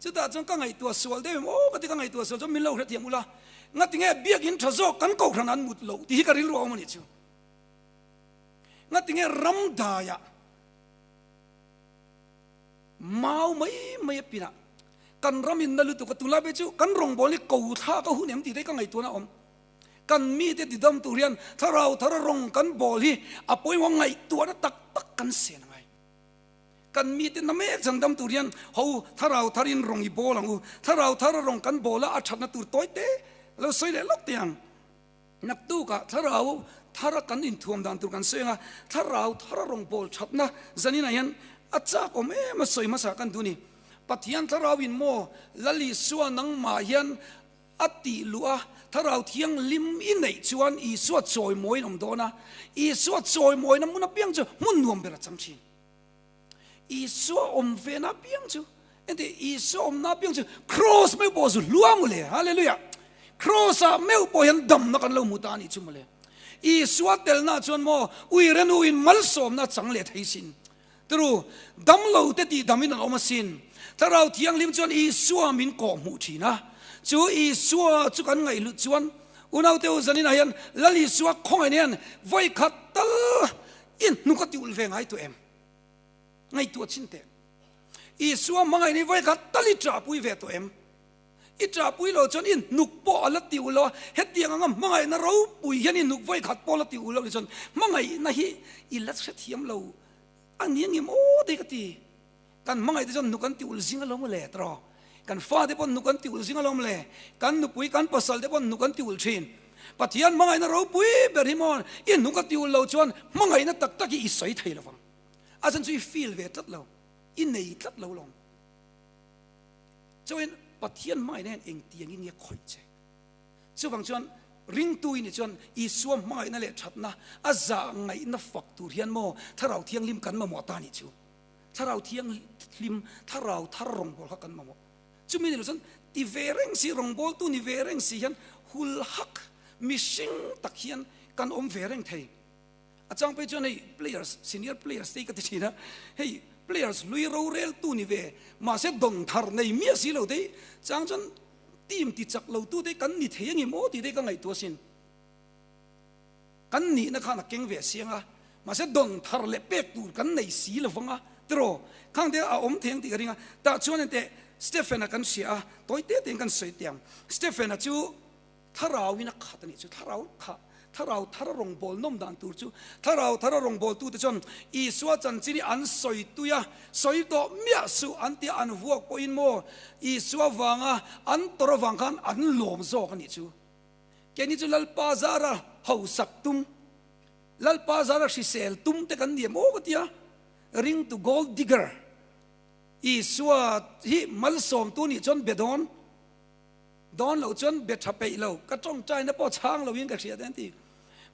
chutah chuan ka ngaihtuah sual deuh em aw ka ti ka ngaihtuah sual chuan min lo hrethiam ula ngatinge biakin tha zawk kan kohhran an mut loh tih hi ka rilru a awm a nih chu ngatinge ram daiah mau mai mai a pinah kan ram in na lutuk a tunlai phei chu kan rawngbawl hi ko thlak a hun em tih te ka ngaihtuahna a awm. Kan mite tidam tur hian thlarau thara rawng kan bawl hi a pawimawh ngaihtuahna tak tak kan sen a ngai. Kan mite na mek chan dam tur hian ho thlarau tharin rawng i bawl ang u. Thlarau thara rawng kan bawl a a thatna tur tawi te lo sawi leh lawk teh ang. Naktukah thlarau thara kan inthuam dan tur kan sawi ang a, thlarau thara rawng bawl thatna zaninah hian a chak awm em a sawi hmasa kan duh a ni. Pathian thlarauin maw Lal Isua nangmah hian A tih luh a, Thlarau Thianghlim i neih chuan Isua chawimawiin awm dawn a, Isua chawimawina hmun apiang chu hmun nuam ber a chang thin. Isua awm vena apiang chu, engti Isua awmna apiang chu Kraws meuh pawh zu hlua mawle, Hallelujah! Kraws-ah meuh pawh hian damna kan lo hmu ta a nih chu mawle. Isua telna chuan maw uirenuin malsawmna a chang leh thei sin. Turu, damlo te tih damin an awm asin. Thlarau Thianghlim chuan Isua min kawh hmuh thin a. Chu Isua chu kan ngaihhlut chuan unaute u zaninah hian Lal Isua khawngaihna hian vawi khat tal i hnuk a ti ulh ve ngai tawh em? Ngaihtuah chin teh. Isua hmangaih ni vawi khat tal i ṭahpui ve tawh em? I ṭahpui lo chuan i hnuk pawh a la ti ulh lo a, hetiang anga hmangaihna ropui hian i hnuk vawi khat pawh a la ti ulh lo ni chuan hmangaihna hi i la hrethiam lo a ni angem aw te ka ti. Kan hmangaih te chuan hnuk an ti ulh zing alawm le tiraw? Kan fate pawh hnuk an ti ulh zing alawm le? Kan nupui, kan pasal te pawh hnuk an ti ulh thin. Pathian hmangaihna ropui ber hi maw i hnuk a ti ulh lo chuan hmangaihna tak tak hi i sawi thei lovang. A chhan chu i feel ve tlat lo, i nei tlat lo lawm. Chuan Pathian hmangaihna hian engtiangin nge khawih che? Chuvang chuan ringtu i nih chuan Isua hmangaihna leh thatna a zah ngaihna fak tur hian maw Thlarau Thianghlim kan mamawh ta nih chu. Thlarau Thianghlim, Thlarau thar rawngbâwl kha kan mamawh. Chumi ni lo chuan ti ve reng si, rawngbâwltu ni ve reng si hian hul hak mihring tak hian kan awm ve reng thei. A chang phei chuan hei players, senior players te hi ka ti thin a, hei players hlui roreltu ni ve, mahse dawn thar nei miah si lo te hi chang chuan team ti chak lo tu te kan ni thei angem aw tih te hi ka ngaihtuah asin. Kan nihna khan a keng ve siang a, mahse dawn thar leh pek tur kan nei si lo vang a, tiraw? Khang te a awm thei ang tih ka ring a, tah chuan enteh Stephen-a kan hria a, tawi te tein kan sawi teh ang. Stephen-a chu Thlarauin a khat a nih chu, thlarau kha, thlarau thar rawngbâwl nawm dan tur chu, thlarau thar rawngbâwltute chuan Isua chanchin hi an sawi tui a, sawi tawh miah suh an tia an vuak pawhin maw Isua vanga an tawrh avang khan an lawm zawk a nih chu. Keini chu Lalpa zara hausak tum, Lalpa zara hrisel tum te kan ni em aw ka tia, ring to gold digger Isua hi malsawmtu nih chuan be dawn. Dawn loh chuan be tha peih lo, ka tawngtaina pawh chhang loin ka hria te an ti.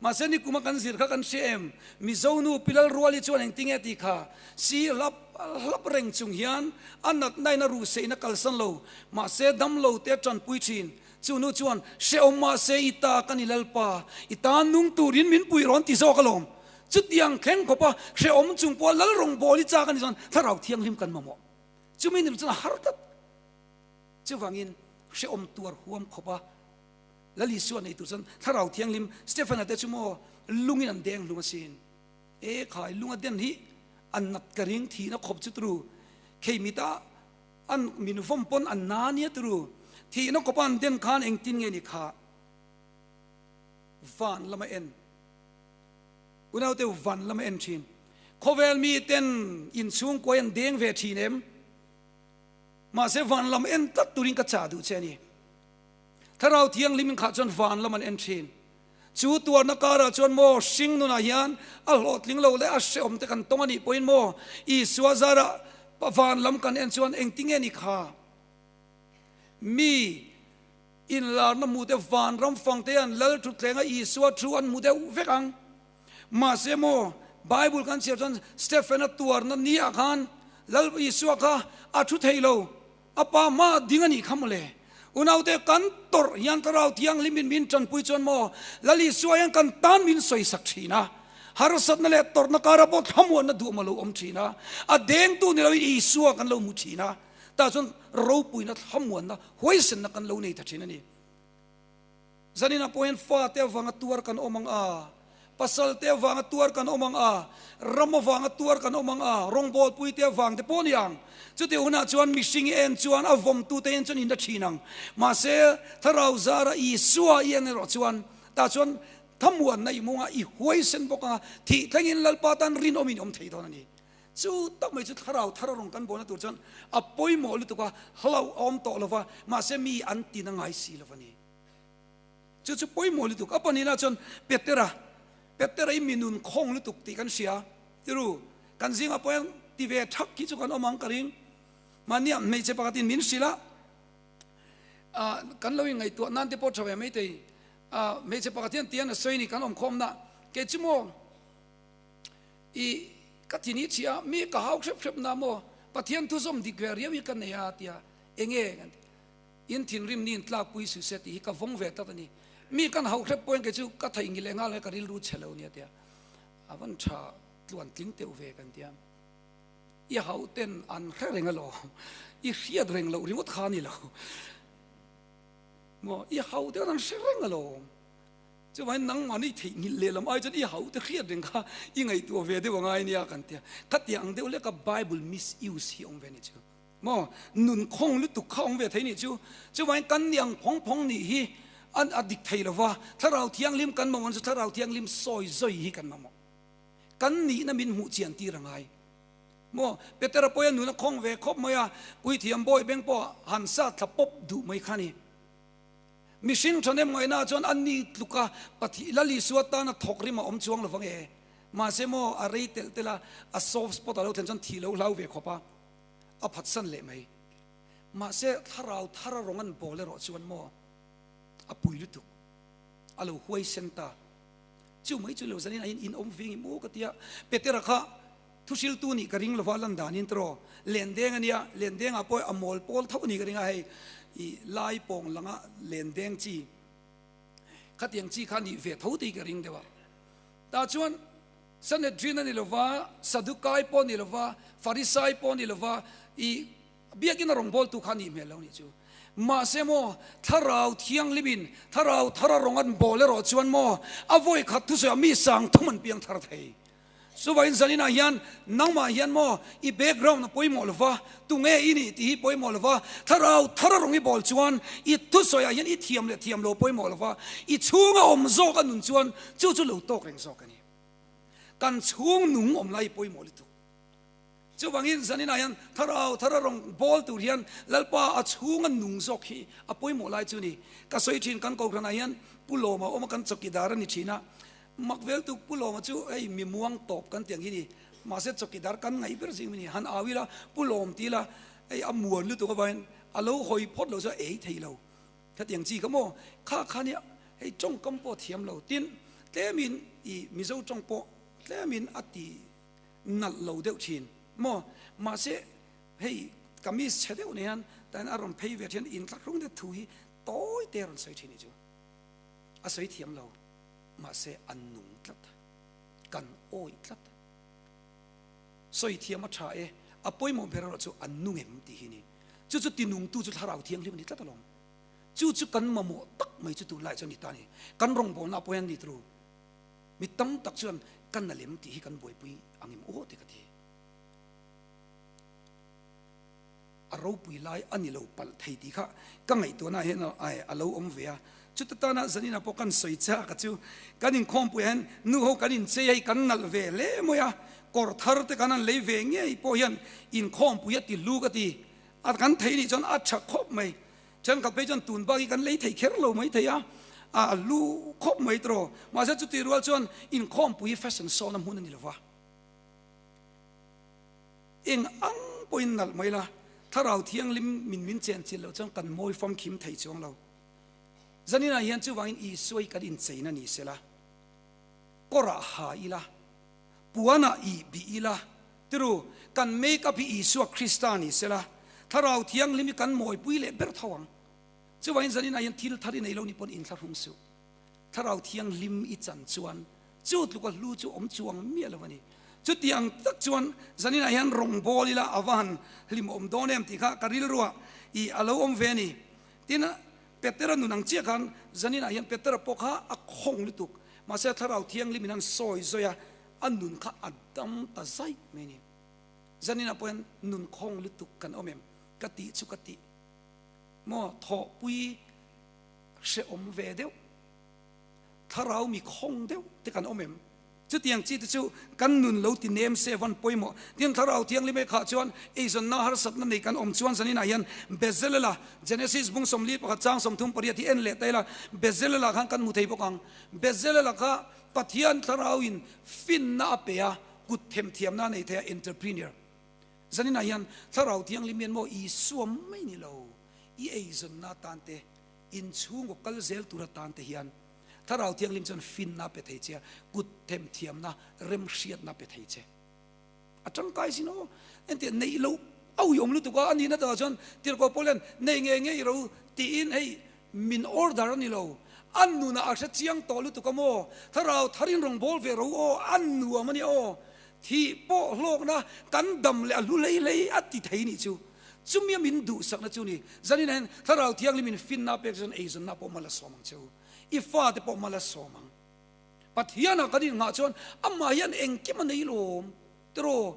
Mahse nikuma kan zir kha kan hria em? Mizo nu Pilal Ruali chuan engtinge tih kha si hlap hlap reng chung hian a natnain a ruhseihna kalsan lo, mahse dam lo te a tanpui thin. Chu nu chuan, Hrehawm mahse i ta ka ni Lalpa, i tan nung turin min pui rawn ti zawk alawm. Chutiang thleng khawpa hrehawm chung pawha Lal rawngbâwl i châk a ni chuan Thlarau Thianghlim kan mamawh. Chumi ni lo chuan a har tlat. Chuvangin hrehawm tuar huam khawp a, Lal Isua nei tur chuan Thlarau Thianghlim Stephen-a te chu maw lungin an deng hlum asin. E khai, lunga den hi an nat ka ring thihna khawp chu turu. Khei mita an min vawm pawn an na nia turu. Thihna khawpa an den khan engtin nge ni kha? Van lama en. Unaute van lama en thin. Khawvel miten inchhungkuai an deng ve thin em? Mahse van lam en tlat turin ka chah duh che a ni. Thlarau Thianghlim in khah chuan van lam an en thin. Chu tuarna karah chuan maw hring nunah hian a hlawhtling lo leh a hrehawm te kan tawng a nih pawhin maw Isua zarah van lam kan en chuan engtinge ni kha? Mi inlarna hmu te van ram fang te hian Lal thutthleng a Isua thu an hmu deuh vek ang. Mahse maw, Bible kan chhiar chuan Stephen-a tuarna ni-ah khan Lal Isua kha a thu thei lo, a pa hmaah ding a nih kha mawle. Unaute kan tawrh hian Thlarau Thianghlimin min tanpui chuan maw, Lal Isua hian kan tan min sawisak thin a, harsatna leh tawrhna karah pawh thlamuanna duhawm a lo awm thin a, a dengtu ni loin Isua kan lo hmu thin a, tah chuan ropuina thlamuanna huaisenna kan lo nei ta thin a ni. Zaninah pawh hian fate avanga tuar kan awm ang a, pasalte avanga tuar kan awm ang a, ram avanga tuar kan awm ang a, rawngbawlpuite avang te pawh a ni ang. Chutih hunah chuan mihring i en chuan a vawmtute en chuan in la thin ang. Mahse, Thlarau zara Isua i en erawh chuan tah chuan thamuanna i hmung a, i huaisen bawk ang a, thih thlengin Lalpa tan rinawm in awm thei dawn a ni. Chu tak mai chu thlarau thar a rawn kan bawhna tur chuan a pawimawh lutuk a, hlauh a awm tawh lo va, mahse mi an tin a ngai si lo a ni. Chu chu pawimawh lutuk. A pahnihna chuan Petera, Petera i mi nun khawng lutuk tih kan hria. Tiru, kan zingah pawh hian ti ve thak hi chu kan awm ang ka ring. Mahnia hmeichhe pakhatin min hrilh a, ah kan lo inngaihtuah nan te pawh tha ve maithei. Ah hmeichhe pakhat hian tian a sawi ni kan awm khawmna, kei chu maw I ka thi ni chhia mi ka hau hrep hrep na maw Pathian thu zawm dik ve riau hi ka nei a tia enge kan ti in thinrim ni in tlak pui su se tih hi ka vawng ve tlat a ni mi kan hau hrep pawhin kei chu ka theih ngil leh nghal mai ka rilru chhe lo nia tia a van tha tluan tling teuh ve kan tia i hau ten an hre reng alawm i hriat reng loh ringawt kha a ni lo maw i hau ten an hre reng alawm. Chuvangin nangmah ni theihnghilh lehlam ai chuan i hauh te hriat reng kha i ngaihtuah ve deuh angai nia kan tia. Khatiang ang deuh leka Bible misuse hi awm ve ni chu. Maw? Nun khawng lutuk kha awm ve thei nih chu. Chuvangin kan ni ang phawng phawng nih hi an a dik thei lova, Thlarau Thianghlim kan mamawh chu Thlarau Thianghlim sawi zawi hi kan mamawh. Kan nihna min hmuh chian tir angai. Maw? Petera pawh hian nun a khawng ve khawp mai a, Puithiam bawi beng pawh han sa thla pawp duh mai kha ni. Mihring thahnem ngaihna chuan a ni tluka Pathi Lal Isua tana thawk rim a awm chuang lovang e. Mahse maw a rei telh telh a, a soft spot a lo thlen chuan thih lo hlau ve khawp a, a phatsan leh mai. Mahse thlarau thar a rawng an bawl erawh chuan maw a pui lutuk, a lo huaisen ta. Chu mai chu lo zanin a in in awm ving i maw ka tia. Petera kha thuhriltu nih ka ring lova lan danin tawh lendeng a nia, lendengah pawh a mawl pawl tho a nih ka ring a, hei i lai pawng langa lendeng chi khatiang chi kha nih ve tho tih ka ring deuh a. Tah chuan Sanhedrin a ni lova, Sadukai pawh a ni lova, Farisai pawh a ni lova, i Biakinn a rawngbawltu kha a nih hmel lo nih chu. Mahse maw, Thlarau Thianghlimin Thlarau thar a rawn an bawl erawh chuan maw, a vawi khat thusawiah mi sang thum an piang thar thei. Chuvangin zaninah hian nangmah hian maw i background a pawimawh lova, tunge i nih tih hi pawimawh lova, Thlarau thar a rawn i bawl chuan i thusawiah hian i thiam leh thiam lo pawimawh lova, i chhunga awm zawk a nun chuan chu chu lo tawk reng zawk a ni. Kan chhung nung awm lai pawimawh lutuk. Chuvangin zaninah hian Thlarau thar a rawn bawl tur hian Lalpa a chhunga nung zawk hi a pawimawh lai chu ni. Ka sawi thin kan Kohhranah hian Pu Lawma awm a kan chawkidar a ni thin a, mak vel tuk Pu Lawma chu hei mi muang tawp kan tih ang hi ni. Mahse chawkidar kan ngaih ber zing mi ni. Han au ila Pu Lawm ti ila hei a muan lutuk avangin a lo hawi phawt lo chu a ei thei lo. Khatiang chi kha maw kha kha nia hei tawngkam pawh thiam lo tin tlemin i Mizo tawng pawh tlemin a ti nalh lo deuh thin maw mahse hei kamis chhe deuh nei hian tah hian a rawn phei ve thin inthlahrung deuh thu hi tawi te a rawn sawi thin hi chu a sawi thiam lo mahse a nung tlat kan awih tlat sawi thiam a tha e a pawimawh ber erawh chu a nung em tih hi ni chu chu tinungtu chu thlarau thianghlim a ni tlat alawm chu chu kan mamawh tak mai chu tunlai chuan ni ta ni kan rawngbawlna pawh hian ni turu Mi tam tak chuan ka na lem tih hi kan buaipui ang em aw te ka ti. A ropui lai a ni lo palh thei tih kha ka ngaihtuahna hian a lo awm ve a. Chuta tana zaninah pawh kan sawi chak a chu kan inkhawmpuiah hian nu ho kan inchei a hei kan nalh ve hle mai a, kawr thar te kan han lei ve ngei pawh hian inkhawmpui a ti hlu ka ti. A kan thei nih chuan a tha khawp mai. Thenkhat phei chuan tun bak hi kan lei thei kher lo mai thei a, a lu khawp mai tawh. Mahse chutih rual chuan inkhawmpui hi fashion show na hmun a ni lo va. Eng ang pawhin nalh mai la, Thlarau Thianghlim min min chen chilh loh chuan kan mawi famkhim thei chuang lo. Zaninah hian chuvangin Isua hi kan incheina ni sela, kawrah ha ila, puanah ih bih ila, Tiru, kan make up hi Isua Krista ni sela, Thlarau Thianghlim hi kan mawipui leh ber tho ang. Chuvangin zaninah hian thil thar i nei lo ni pawn inthlahrung suh. Thlarau Thianghlim i chan chuan chu tluka hlu chu awm chuang miah lo a ni. Chuti ang tak chuan zaninah hian rawngbâwl ila a va han hlimawm dawn em tih kha ka rilruah i a lo awm ve a ni. Tin, Petera nun ang chiah khan zaninah hian Petera pawh kha a khawng lutuk. Mahse, Thlarau Thianghlimin an sawi zawi a, a nun kha a dam ta zai mai a ni. Zaninah pawh hian nun khawng lutuk kan awm em? Ka tih chu ka tih maw? Thawhpui hrehawm ve deuh, thlarau mi khawng deuh te kan awm em? Chutiang chi te chu kan nun lo ti nem se van pawimawh. Tin, Thlarau Thianghlim e khah chuan eizawnna harsatna nei kan awm chuan zaninah hian Bezelela, Genesis bung 41 chang 38 hi en leh ta ila, Bezelela khan kan hmu thei bawk ang. Bezelela kha Pathian Thlarauin finna a pe a, kut themthiamna a nei thei a, entrepreneur. Zaninah hian Thlarau Thianghlim hian maw Isua mai ni lo, i eizawnna atan te, inchhungaw kal zel tur atan te hian Thlarau Thianghlim chuan finna a pe thei che a, kut themthiamna, remhriatna a pe thei che. A tangkai sin aw, engtiah neih loh a uiawm lutuk a, a nihna takah chuan Tirhkoh Paul hian nei ngei ngei ro tiin hei min order a ni lo, a nunah a hre chiang tawh lutuk a maw, thlarau tharin rawn bawl ve ro aw, a nuam a nia aw, thih pawh hlawkna kan dam leh a hlu hlei hlei a ti thei nih chu. Chumia min duhsakna chu ni. Zanin hian Thlarau Thianghlim in finna pek chuan eizawnna pawh mal a sawm ang che u. I fate pawh mal a sawm ang. Pathianah kan innghah chuan amah hian engkim a nei lawm. Tiraw,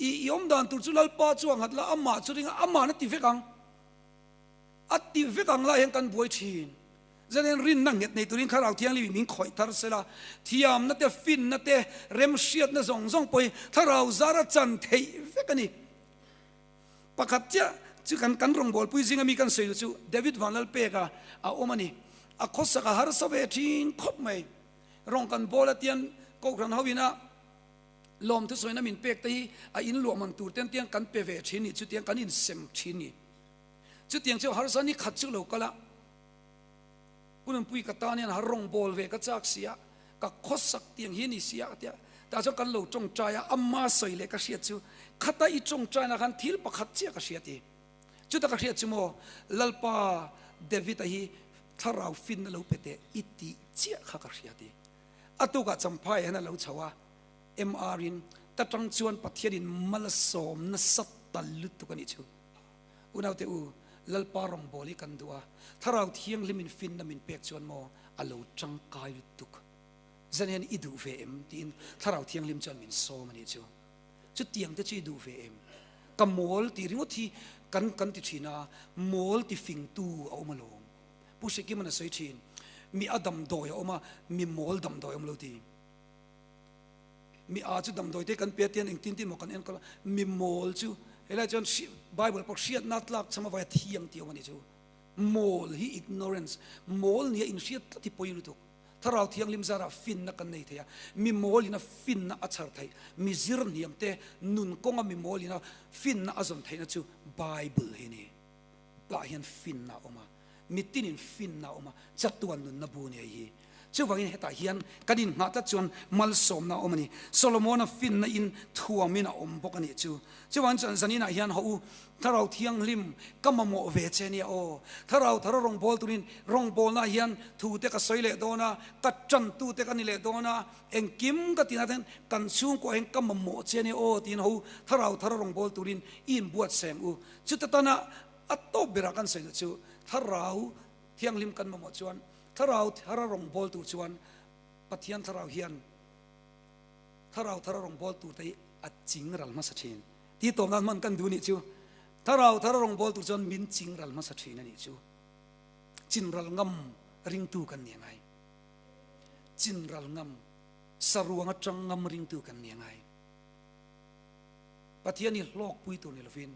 i i awm dan tur chu Lalpa chu a nghat la, amah chu ring a, amahna ti vek ang. A ti vek ang lai hian kan buai thin. Zanin rinna nghet nei turin Thlarau Thianghlim in min khawih thar sela, thiamna te, finna te, remhriatna zawng zawng pawh hi Thlarau zara chan theih vek a ni. Pakhat chiah chu kan kan rawngbawlpui zinga mi kan sawi chu David Vanlalpeka a awm a ni. A khawsak a harsa ve thin khawp mai. Rawng kan bawl a tian Kohhran ho ina lawm thusawina min pek te hi a in luah man tur ten tiang kan pe ve thin ni chutiang kan insem thin ni. Chutiang chu harsa ni khat chu lo kal a. Pununpui ka tan hian har rawngbawl ve ka chak si a, ka khawsak tiang hi a ni si a ka ti a. Tah chuan kan lo tawngtai a, amma sawi leh ka hriat chu khata i tawngtaina khan thil pakhat chiah ka hria ti. Chuta ka hriat chu maw, Lalpa David-a hi thlarau finna lo pe teh i tih chiah kha ka hria ti. A tukah Champhai hian a lo chho a, MR in ta tang chuan Pathianin malsawm nasa tal lutuk a nih chu. Unaute u, Lalpa rawngbâwl hi kan duh a, Thlarau Thianghlimin finna min pêk chuan maw a lo ṭangkai lutuk. Zan hian i duh ve em? tiin Thlarau Thianghlim chuan min sâwm a nih chu. Chutiangte chu i duh ve em? Ka mâwl tih ringawt hi kan kan ti ṭhîn a, mâwl ti fingtu a awm alawm. Pu Hrekima'n a sawi ṭhîn, Mi a damdawi a awm a, mi mâwl damdawi a awm lo ti. Mi a chu damdawi te kan pe a tian engtin tin maw kan enkawl a, mi mawl chu helai chuan Bible pawh hriatna tlak chham avai a thiang tih awm a ni chu. Mawl hi ignorance, mawl nia inhriat tlat hi pawi lutuk. Thlarau Thianghlim zarah finna kan nei thei a, mi mawl ina finna a chhar theih, mi zir hniam te nun kawnga mi mawl ina finna a zawn theihna chu Bible hi a ni. Tah hian finna a awm a, mitinin finna a awm a, chatuan nunna bu nei hi. Chuvangin hetah hian kan inngah tlat chuan malsawmna a awm a ni. Solomona finna in thuamin a awm bawk a nih chu. Chuvangin chuan zaninah hian haw u, Thlarau Thianghlim ka mamawh ve che nia aw. Thlarau thara rawngbâwl turin rawngbâwlnaah hian thute ka sawi leh dawn a, ka ṭantute ka ni leh dawn a, engkim ka tihna ten kan chhungkuah hian ka mamawh che nia aw tiin haw u, Thlarau thara rawngbâwl turin i inbuatsaih ang u. Chuta tana a tawp berah kan sawi duh chu Thlarau Thianghlim kan mamawh chuan Thlarau thara rawngbâwl tur chuan Pathian Thlarau hian Thlarau thara rawngbâwl turte hi a ching ral hmasa ṭhin. Tih tawp nan hman kan duh nih chu Thlarau thara rawngbâwl tur chuan min ching ral hmasa ṭhin a nih chu. Chin ral ngam ringtu kan ni a ngai. Chin ral ngam, saruang aṭang ngam ringtu kan ni a ngai. Pathian hi hlawkpui tur ni lovin,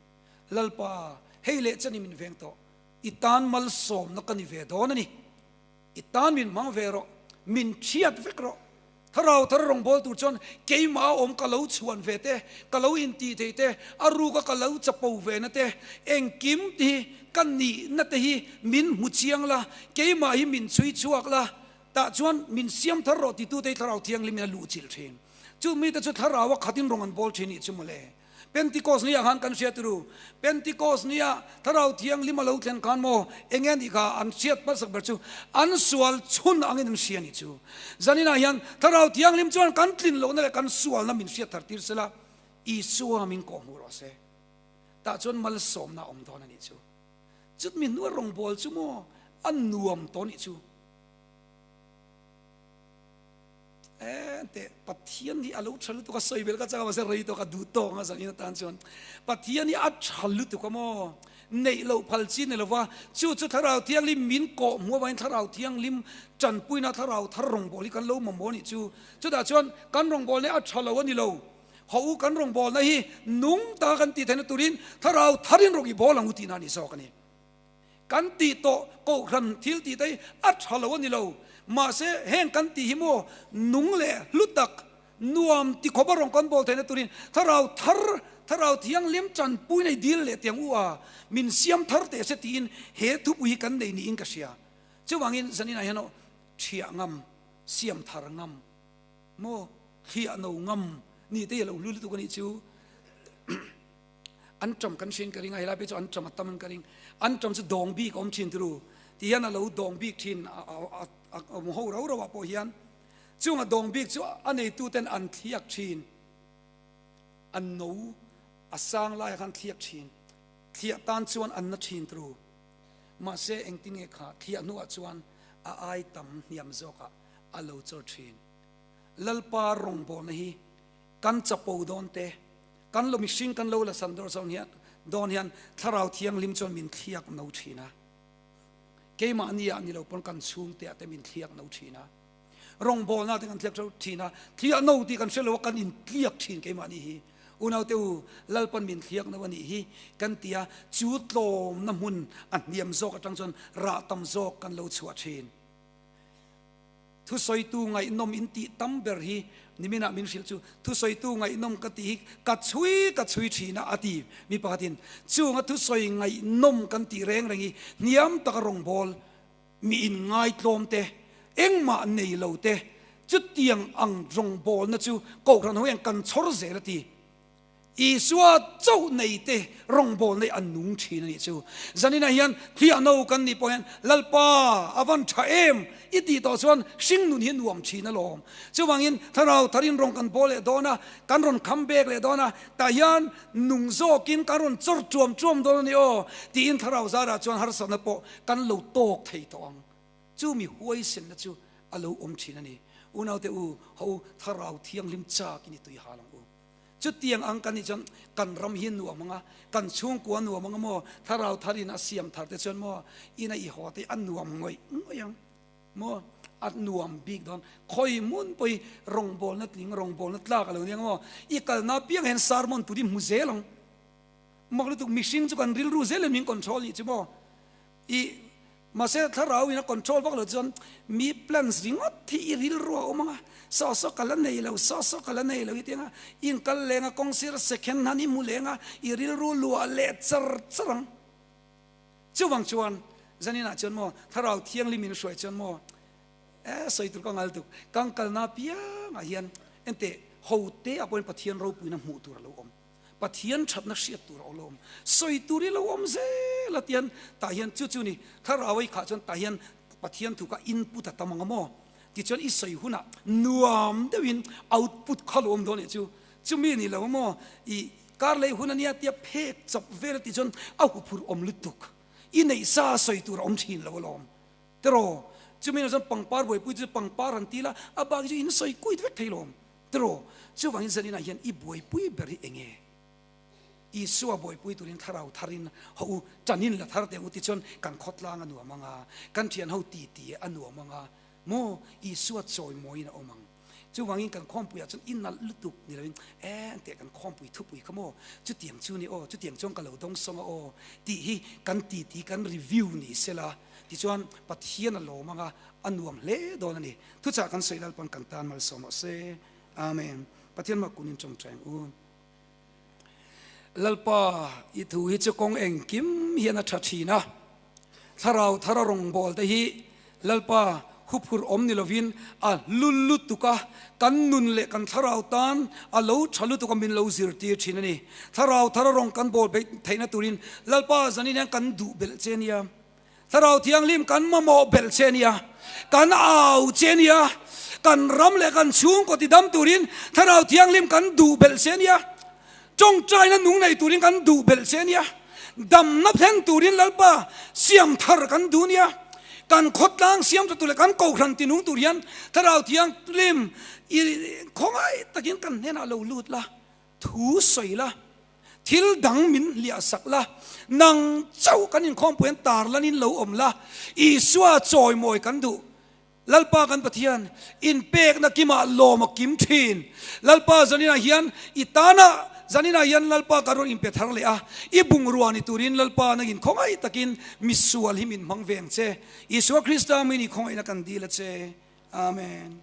Lalpa, hei leh chen i min veng tawh, i tan malsawmna ka ni ve dawn a ni. I tan min hmang ve rawh, min thiat vek rawh. Thlarau thar rawngbâwl tur chuan keimah a awm ka lo chhuan ve te, ka lo intih thei te, a ruka ka lo chapo ve na te, engkim te hi ka nihna te hi min hmu chiang la, keimah hi min chhui chhuak la, tah chuan min siam thar rawh titute hi Thlarau Thianghlimin a luhchilh thin. Chu mite chu Thlarau a khatin rawn an bawl thin nih chu mawle. Pentikos nia khan kan hriat ru. Pentikos nia Thlarau Thianghlim a lo thlen khan maw eng nge nih kha an hriat hmasak ber chu an sual chhun angin an hria nih chu. Zaninah hian Thlarau Thianghlim chuan kan tlin lohna leh kan sualna min hriat thar tir sela Isua min kawhhmuh rawh se. Tah chuan malsawmna a awm dawn a nih chu. Chutmi hnuai rawngbâwl chu maw a nuam tawh nih chu. Ente Pathian hi a lo tha lutuk a sawi vel ka chak a mahse rei tawk a duh tawk ang a zanin atan chuan Pathian hi a tha lutuk a maw neih loh phal chi ni lova chu chu Thlarau Thianghlim min kawh hmuh avangin Thlarau Thianghlim tanpuina Thlarau thar rawngbâwl hi kan lo mamawh a nih chu chutah chuan kan rawngbâwlna hi a tha lo a ni lo haw u kan rawngbâwlna hi nung taka kan tih theihna turin Thlarau tharin rawng i bâwl ang u tihna a ni zawk a ni. Kan tih tawh kohhran thil tih te hi a tha lo a ni lo. Mahse, heng kan tih hi maw nung leh hlu tak, nuam ti khawp a rawn kan bawl theihna turin Thlarau thar, Thlarau Thianghlim tanpui nei dil leh tiang u a, min siam thar teh se tiin he thupui hi kan nei niin ka hria. Chuvangin zaninah hian aw thiah ngam, siam thar ngam maw thliah no ngam ni te hi a lo hlu lutuk a nih chu. An ṭam kan hriin ka ring a, helai phei chu an ṭam a tam in ka ring. An ṭam chu dawng bik a awm ṭhin turu. Ti hian a lo dawng bik ṭhin a awm ho rau rauah pawh hian chung a dawng bik chu a neituten an thliak ṭhin. A no a sang laiah khan thliak ṭhin. Thliah tan chuan an na thin tru. Mahse engtin nge kha thliah hnuah chuan a ai tam hniam zawkah a lo chawr thin. Lalpa rawngbawlna hi kan chapo dawn te, kan lo mihring kan lo la san dawr zawn hian dawn hian Thlarau Thianghlim chuan min thliak no thin a. Keimahni ah ni lo pawn kan chhungte ah te min thliak no thin a. Rawngbawlna te kan thliak tho thin a, thliah no tih kan hre lo a, kan intliak thin keimahni hi. Unaute u, Lalpan min thliak no a nih hi kan ti a, chu tlawmna hmun a hniam zawk atang chuan rah tam zawk kan lo chhuah thin. Thusawitu ngaihnawm in tih tam ber hi niminah min hrilh chu thusawitu ngaihnawm ka tih hi ka chhui ka chhui thin a a ti mi pakhatin. Chunga thusawi ngaihnawm kan tih reng reng hi hniam taka rawngbâwl mi inngaitlawm te, engmah nei lo te, chutiang ang rawngbawlna chu Kohhran ho hian kan chhawr zel a ti. Isua chauh nei te rawngbawlna hi a nung thin a nih chu. Zaninah hian thliah no kan nih pawh hian Lalpa a van tha em i tih tawh chuan hring nun hi nuam thin alawm. Chuvangin thlarau tharin rawn kan bawl leh dawn a, kan rawn kham bek leh dawn a, tah hian nung zawkin kan rawn chawr tuam tuam dawn a ni aw tiin thlarau zarah chuan harsatna pawh kan lo tawk thei tawh ang. Chu mi huaisenna chu a lo awm thin a ni. Unaute u, ho u, thlarau thianghlim chakin i tui hal ang u. Chutiang ang kan nih chuan kan ram hi nuam ang a, kan chhungkua nuam ang a maw, thlarau tharin a siam thar te chuan maw, ina i haw te a nuam ngawih ngawih ang maw, a nuam bik dawn. Khawi hmun pawh hi rawngbawlna tling, rawngbawlna tlak a lo nia maw, i kalna apiang hian sermon tur i hmu zel ang. Mak lutuk mihring chu kan rilru zel in min control nih chu maw, i Mahse thlarau in a control vak lo chuan mi plans ringawt hi i rilru a awm ang a, saw saw ka la nei lo, saw saw ka la nei lo i ti ang a, i inkal leng a, kawng sir second han i hmu leng a, i rilru luah leh char char ang. Chuvang chuan zaninah chuan maw thlarau thianghlim in hruai chuan maw eh sawi tur ka ngal tuk, kang kalna piangah hian enteh ho te ah pawhin Pathian ropuina hmuh tur a lo awm. Pathian thatna hriat tur a awm lo awm, sawi tur i lo awm zel a tian tah hian chu chu ni thlarau a i khah chuan tah hian Pathian thu kha input a tam ang a maw tichuan i sawi hunah nuam deuhin output kha lo awm dawn leh chu chumi ni lo maw i kar lei hun ania tia phek chawp vel a tih chuan a huphurh awm lutuk i neih sa sawi tur a awm thin lo alawm tiraw chumi chuan pangpar buaipui chu pangpar han ti la a bak hi chu in sawi kuit vek thei lo awm. Tiraw, chuvangin zaninah hian i buaipui ber hi enge? Isua buaipui turin thlarau tharin haw u, tanin la thar teh u tichuan kan khawtlang a nuam ang a, kan thianho titi a nuam ang a, maw Isua chawimawiin a awm ang. Chuvangin kan khawmpuiah chuan i nalh lutuk ni loin, e teh kan khawmpui thupui kha maw, chutiang chu ni aw, chutiang chuan ka lo dawngsawng a aw tih hi kan titi kan review ni sela, tichuan Pathian a lawm ang a, a nuam hle dawn a ni. Thuchah kan sawi Lalpan kan tan malsawm rawh se. Amen. Pathian mah kun in tawngtai ang u. Lalpa i thu hi chu kawng engkim hian a tha thin a. Thlarau thara rawngbâwl te hi Lalpa huphurh awm ni lovin a hlu lutuk a, kan nun leh kan thlarau tan a lo tha lutuk a min lo zirtir thin a ni. Thlarau thara rawng kan bawl beih theihna turin Lalpa zanin hian kan duh belh che nia. Thlarau Thianghlim kan mamawh belh che nia, kan au che nia, kan ram leh kan chhungkaw ti dam turin Thlarau Thianghlim kan duh belh che nia, tawngtaina nung nei turin kan duh belh che nia, damna thlen turin Lalpa siam thar kan duh nia, kan khawtlang siam tha tur leh kan kohhran ti nung tur hian Thlarau Thianghlim i khawngaih takin kan hnenah lo lut la, thu sawi la. Thil dang min hliah sak la, nang chauh kan inkhawmpui an tar lanin lo awm la, Isua chawimawi kan duh. Lalpa kan Pathian, inpekna kimah lawm a kim thin. Lalpa zaninah hian i tana zaninah hian Lalpa kan rawn inpe thar leh a, i bungrua ni turin Lalpa nangin khawngaih takin misual hi min hmang ve ang che. Isua Krista min i khawngaihna kan dil a che. Amen.